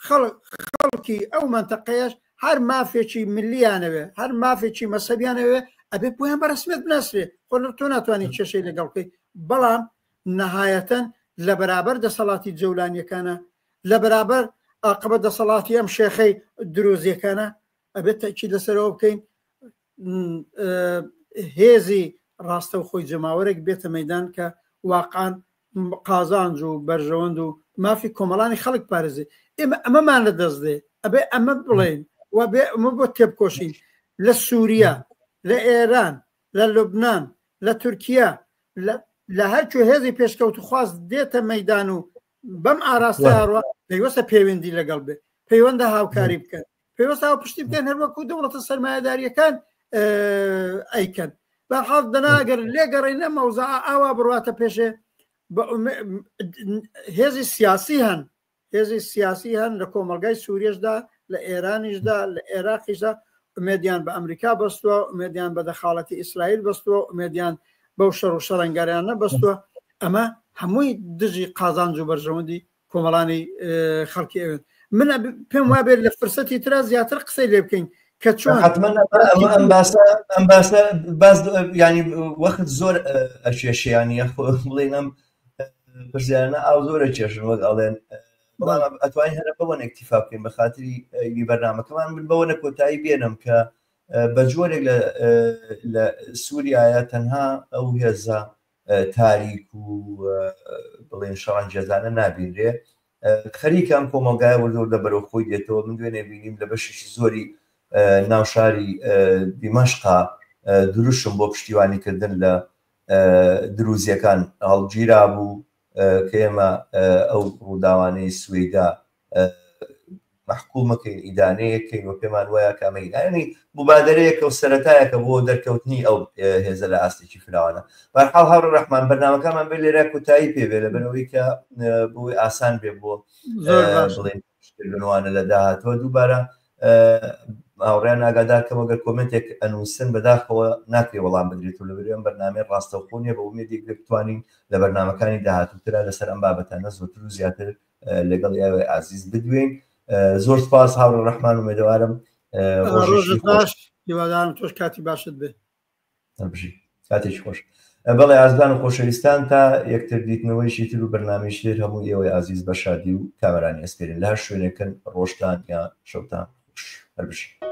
خەڵکی ئەو مەنتەقەیەش هەر مافێکی ملیانەوێ هەر مافێکی مەسەبیانەوێ ئەبێ بۆیان بە ڕسمیت بناسرێ خۆ تۆ ناتوانانی کێشەی لەگەڵ بکەیت بەڵام نەهایەتەن لە بەرابەر دەسەڵاتی جەولانیەکانە لە بەرابەر ئاقبە دەسەڵاتی ئەم شێخەی دروزیەکانە ئەبێت تەکی لەسەرەوە بکەین هێزی ڕاستەوخۆی جەماوەرێک بێتە مەدان کە واقعان قازانج و بەرژەوەند و مافی کۆمەڵانی خەڵک پارێزێ ئێمە ئەمەمان لە دەست دێ ئەبێ ئەمە بڵێن و بێ ئەمە بۆ تێبکۆشین لە سووریا لە ئێران لە لوبناان لە تورکیا لە هەرکوێ هێزی پێشکەوتوخواز دێتە مەدان و بەم ئاراستەیە پەیوەستە پەیوەندی لەگەڵ بێ پەیوەندە هاوکاری بکەن پێوەستە پشتی بکەن هەر وەکو دەوڵەتە سەرمایەداریەکان ئەیکەن بەحاڵ دەنا ئەگەر لێگەڕێنە مەوزع ئاوا بڕاتە پێشێ هێزی سیاسی هەن هێزی سیاسی هەن لە کۆمەلگای سووریشدا لە ئێرانیشدا لە عێراقیشدا ئومێدیان بە ئەمریکا بەستووە ئومێدیان بە دەخاڵەتی ئیسرائیل بەستووە ئومێدیان بەو شەڕ و شەڕەنگاریانە بەستووە ئەمە هەمووی دژی قازانج و بەرژەوەندی کۆمەڵانی خەڵکی ئەوێن من پێم وابێت لە فرسەتی ترا زیاتر قسەی لێ بکەین کە چۆن ئەم باسە ئەم باسە باس ینی وەخت زۆر ئەکێشیانی بڵێن ئەم پرسیارانە ئاو زۆرە کێشن وەک ئەڵێن بەڵام ئەتوانین هەرە بەوە ئەکتیفا بکەین بە خاتری بەرنمەکەمان من بەوە نە کۆتایی بێنم کە بە جۆرێک لە سووریایە تەنها ئەو هێزە تاریک و بڵێن شەڕانگێزانە نابینرێ خەریکە ئەم کۆمەڵگایە وردە وردە بەرەو خۆی دێتەوە من دوێنێ بینیم لە بەشێکی زۆری ناو شاری دیمەشقا دروشم بۆ پشتیوانیکردن لە دروزیەکان هەڵگیرا بوو کە ئێمە ئەو ڕووداوانەی سوەیدا مەحکومەکەین ئیدانەیەکەین و پێمان وایە کە ئەمە یعنی مبادرەیەکە و سەرەتایەکە بۆ دەرکەوتنی ئەو هێزە لە ئاستێکی فراوانە بەرحاڵ هاوڕێ ڕەحمان بەرنامەکەمان بێ لێرە کۆتایی پێ بێ لەبەرئەوەی کە بۆی ئاسان بێ بۆ بڵێن کردنوانە لە داهاتوە دووبارە هاوڕیان ئاگادار کەم ئەگەر کۆمنتێک ئەنووسن بەداخەوە ناکرێ وەڵام بدرێت و لەبەر ئەم بەرنامەی ڕاستەوخۆ نیە بە ئومێدێک بتوانین لە بەرنامەکانی داهاتووترا لەسەر ئەم بابەتانە زۆرتر و زیاتر لەگەڵ ئێوەی ئازیز بدوێین زۆر سپاس هاوڕێ ڕەحمان ئومێدەوارم ڕۆژێکی باش هیوادارم تۆش کاتی باشت بێ بژی کاتێکی خۆش بەڵێ ئازدان و خۆشەویستان تا یەکتر دیتنەوەیشی تر و بەرنامەیشی تر هەموو ئێوەی ئازیز بە شادی و کامەرانی ئەسپێرین لە هەر شوێنێکن ڕۆژتان یا شەوتان خۆش هەر بژی.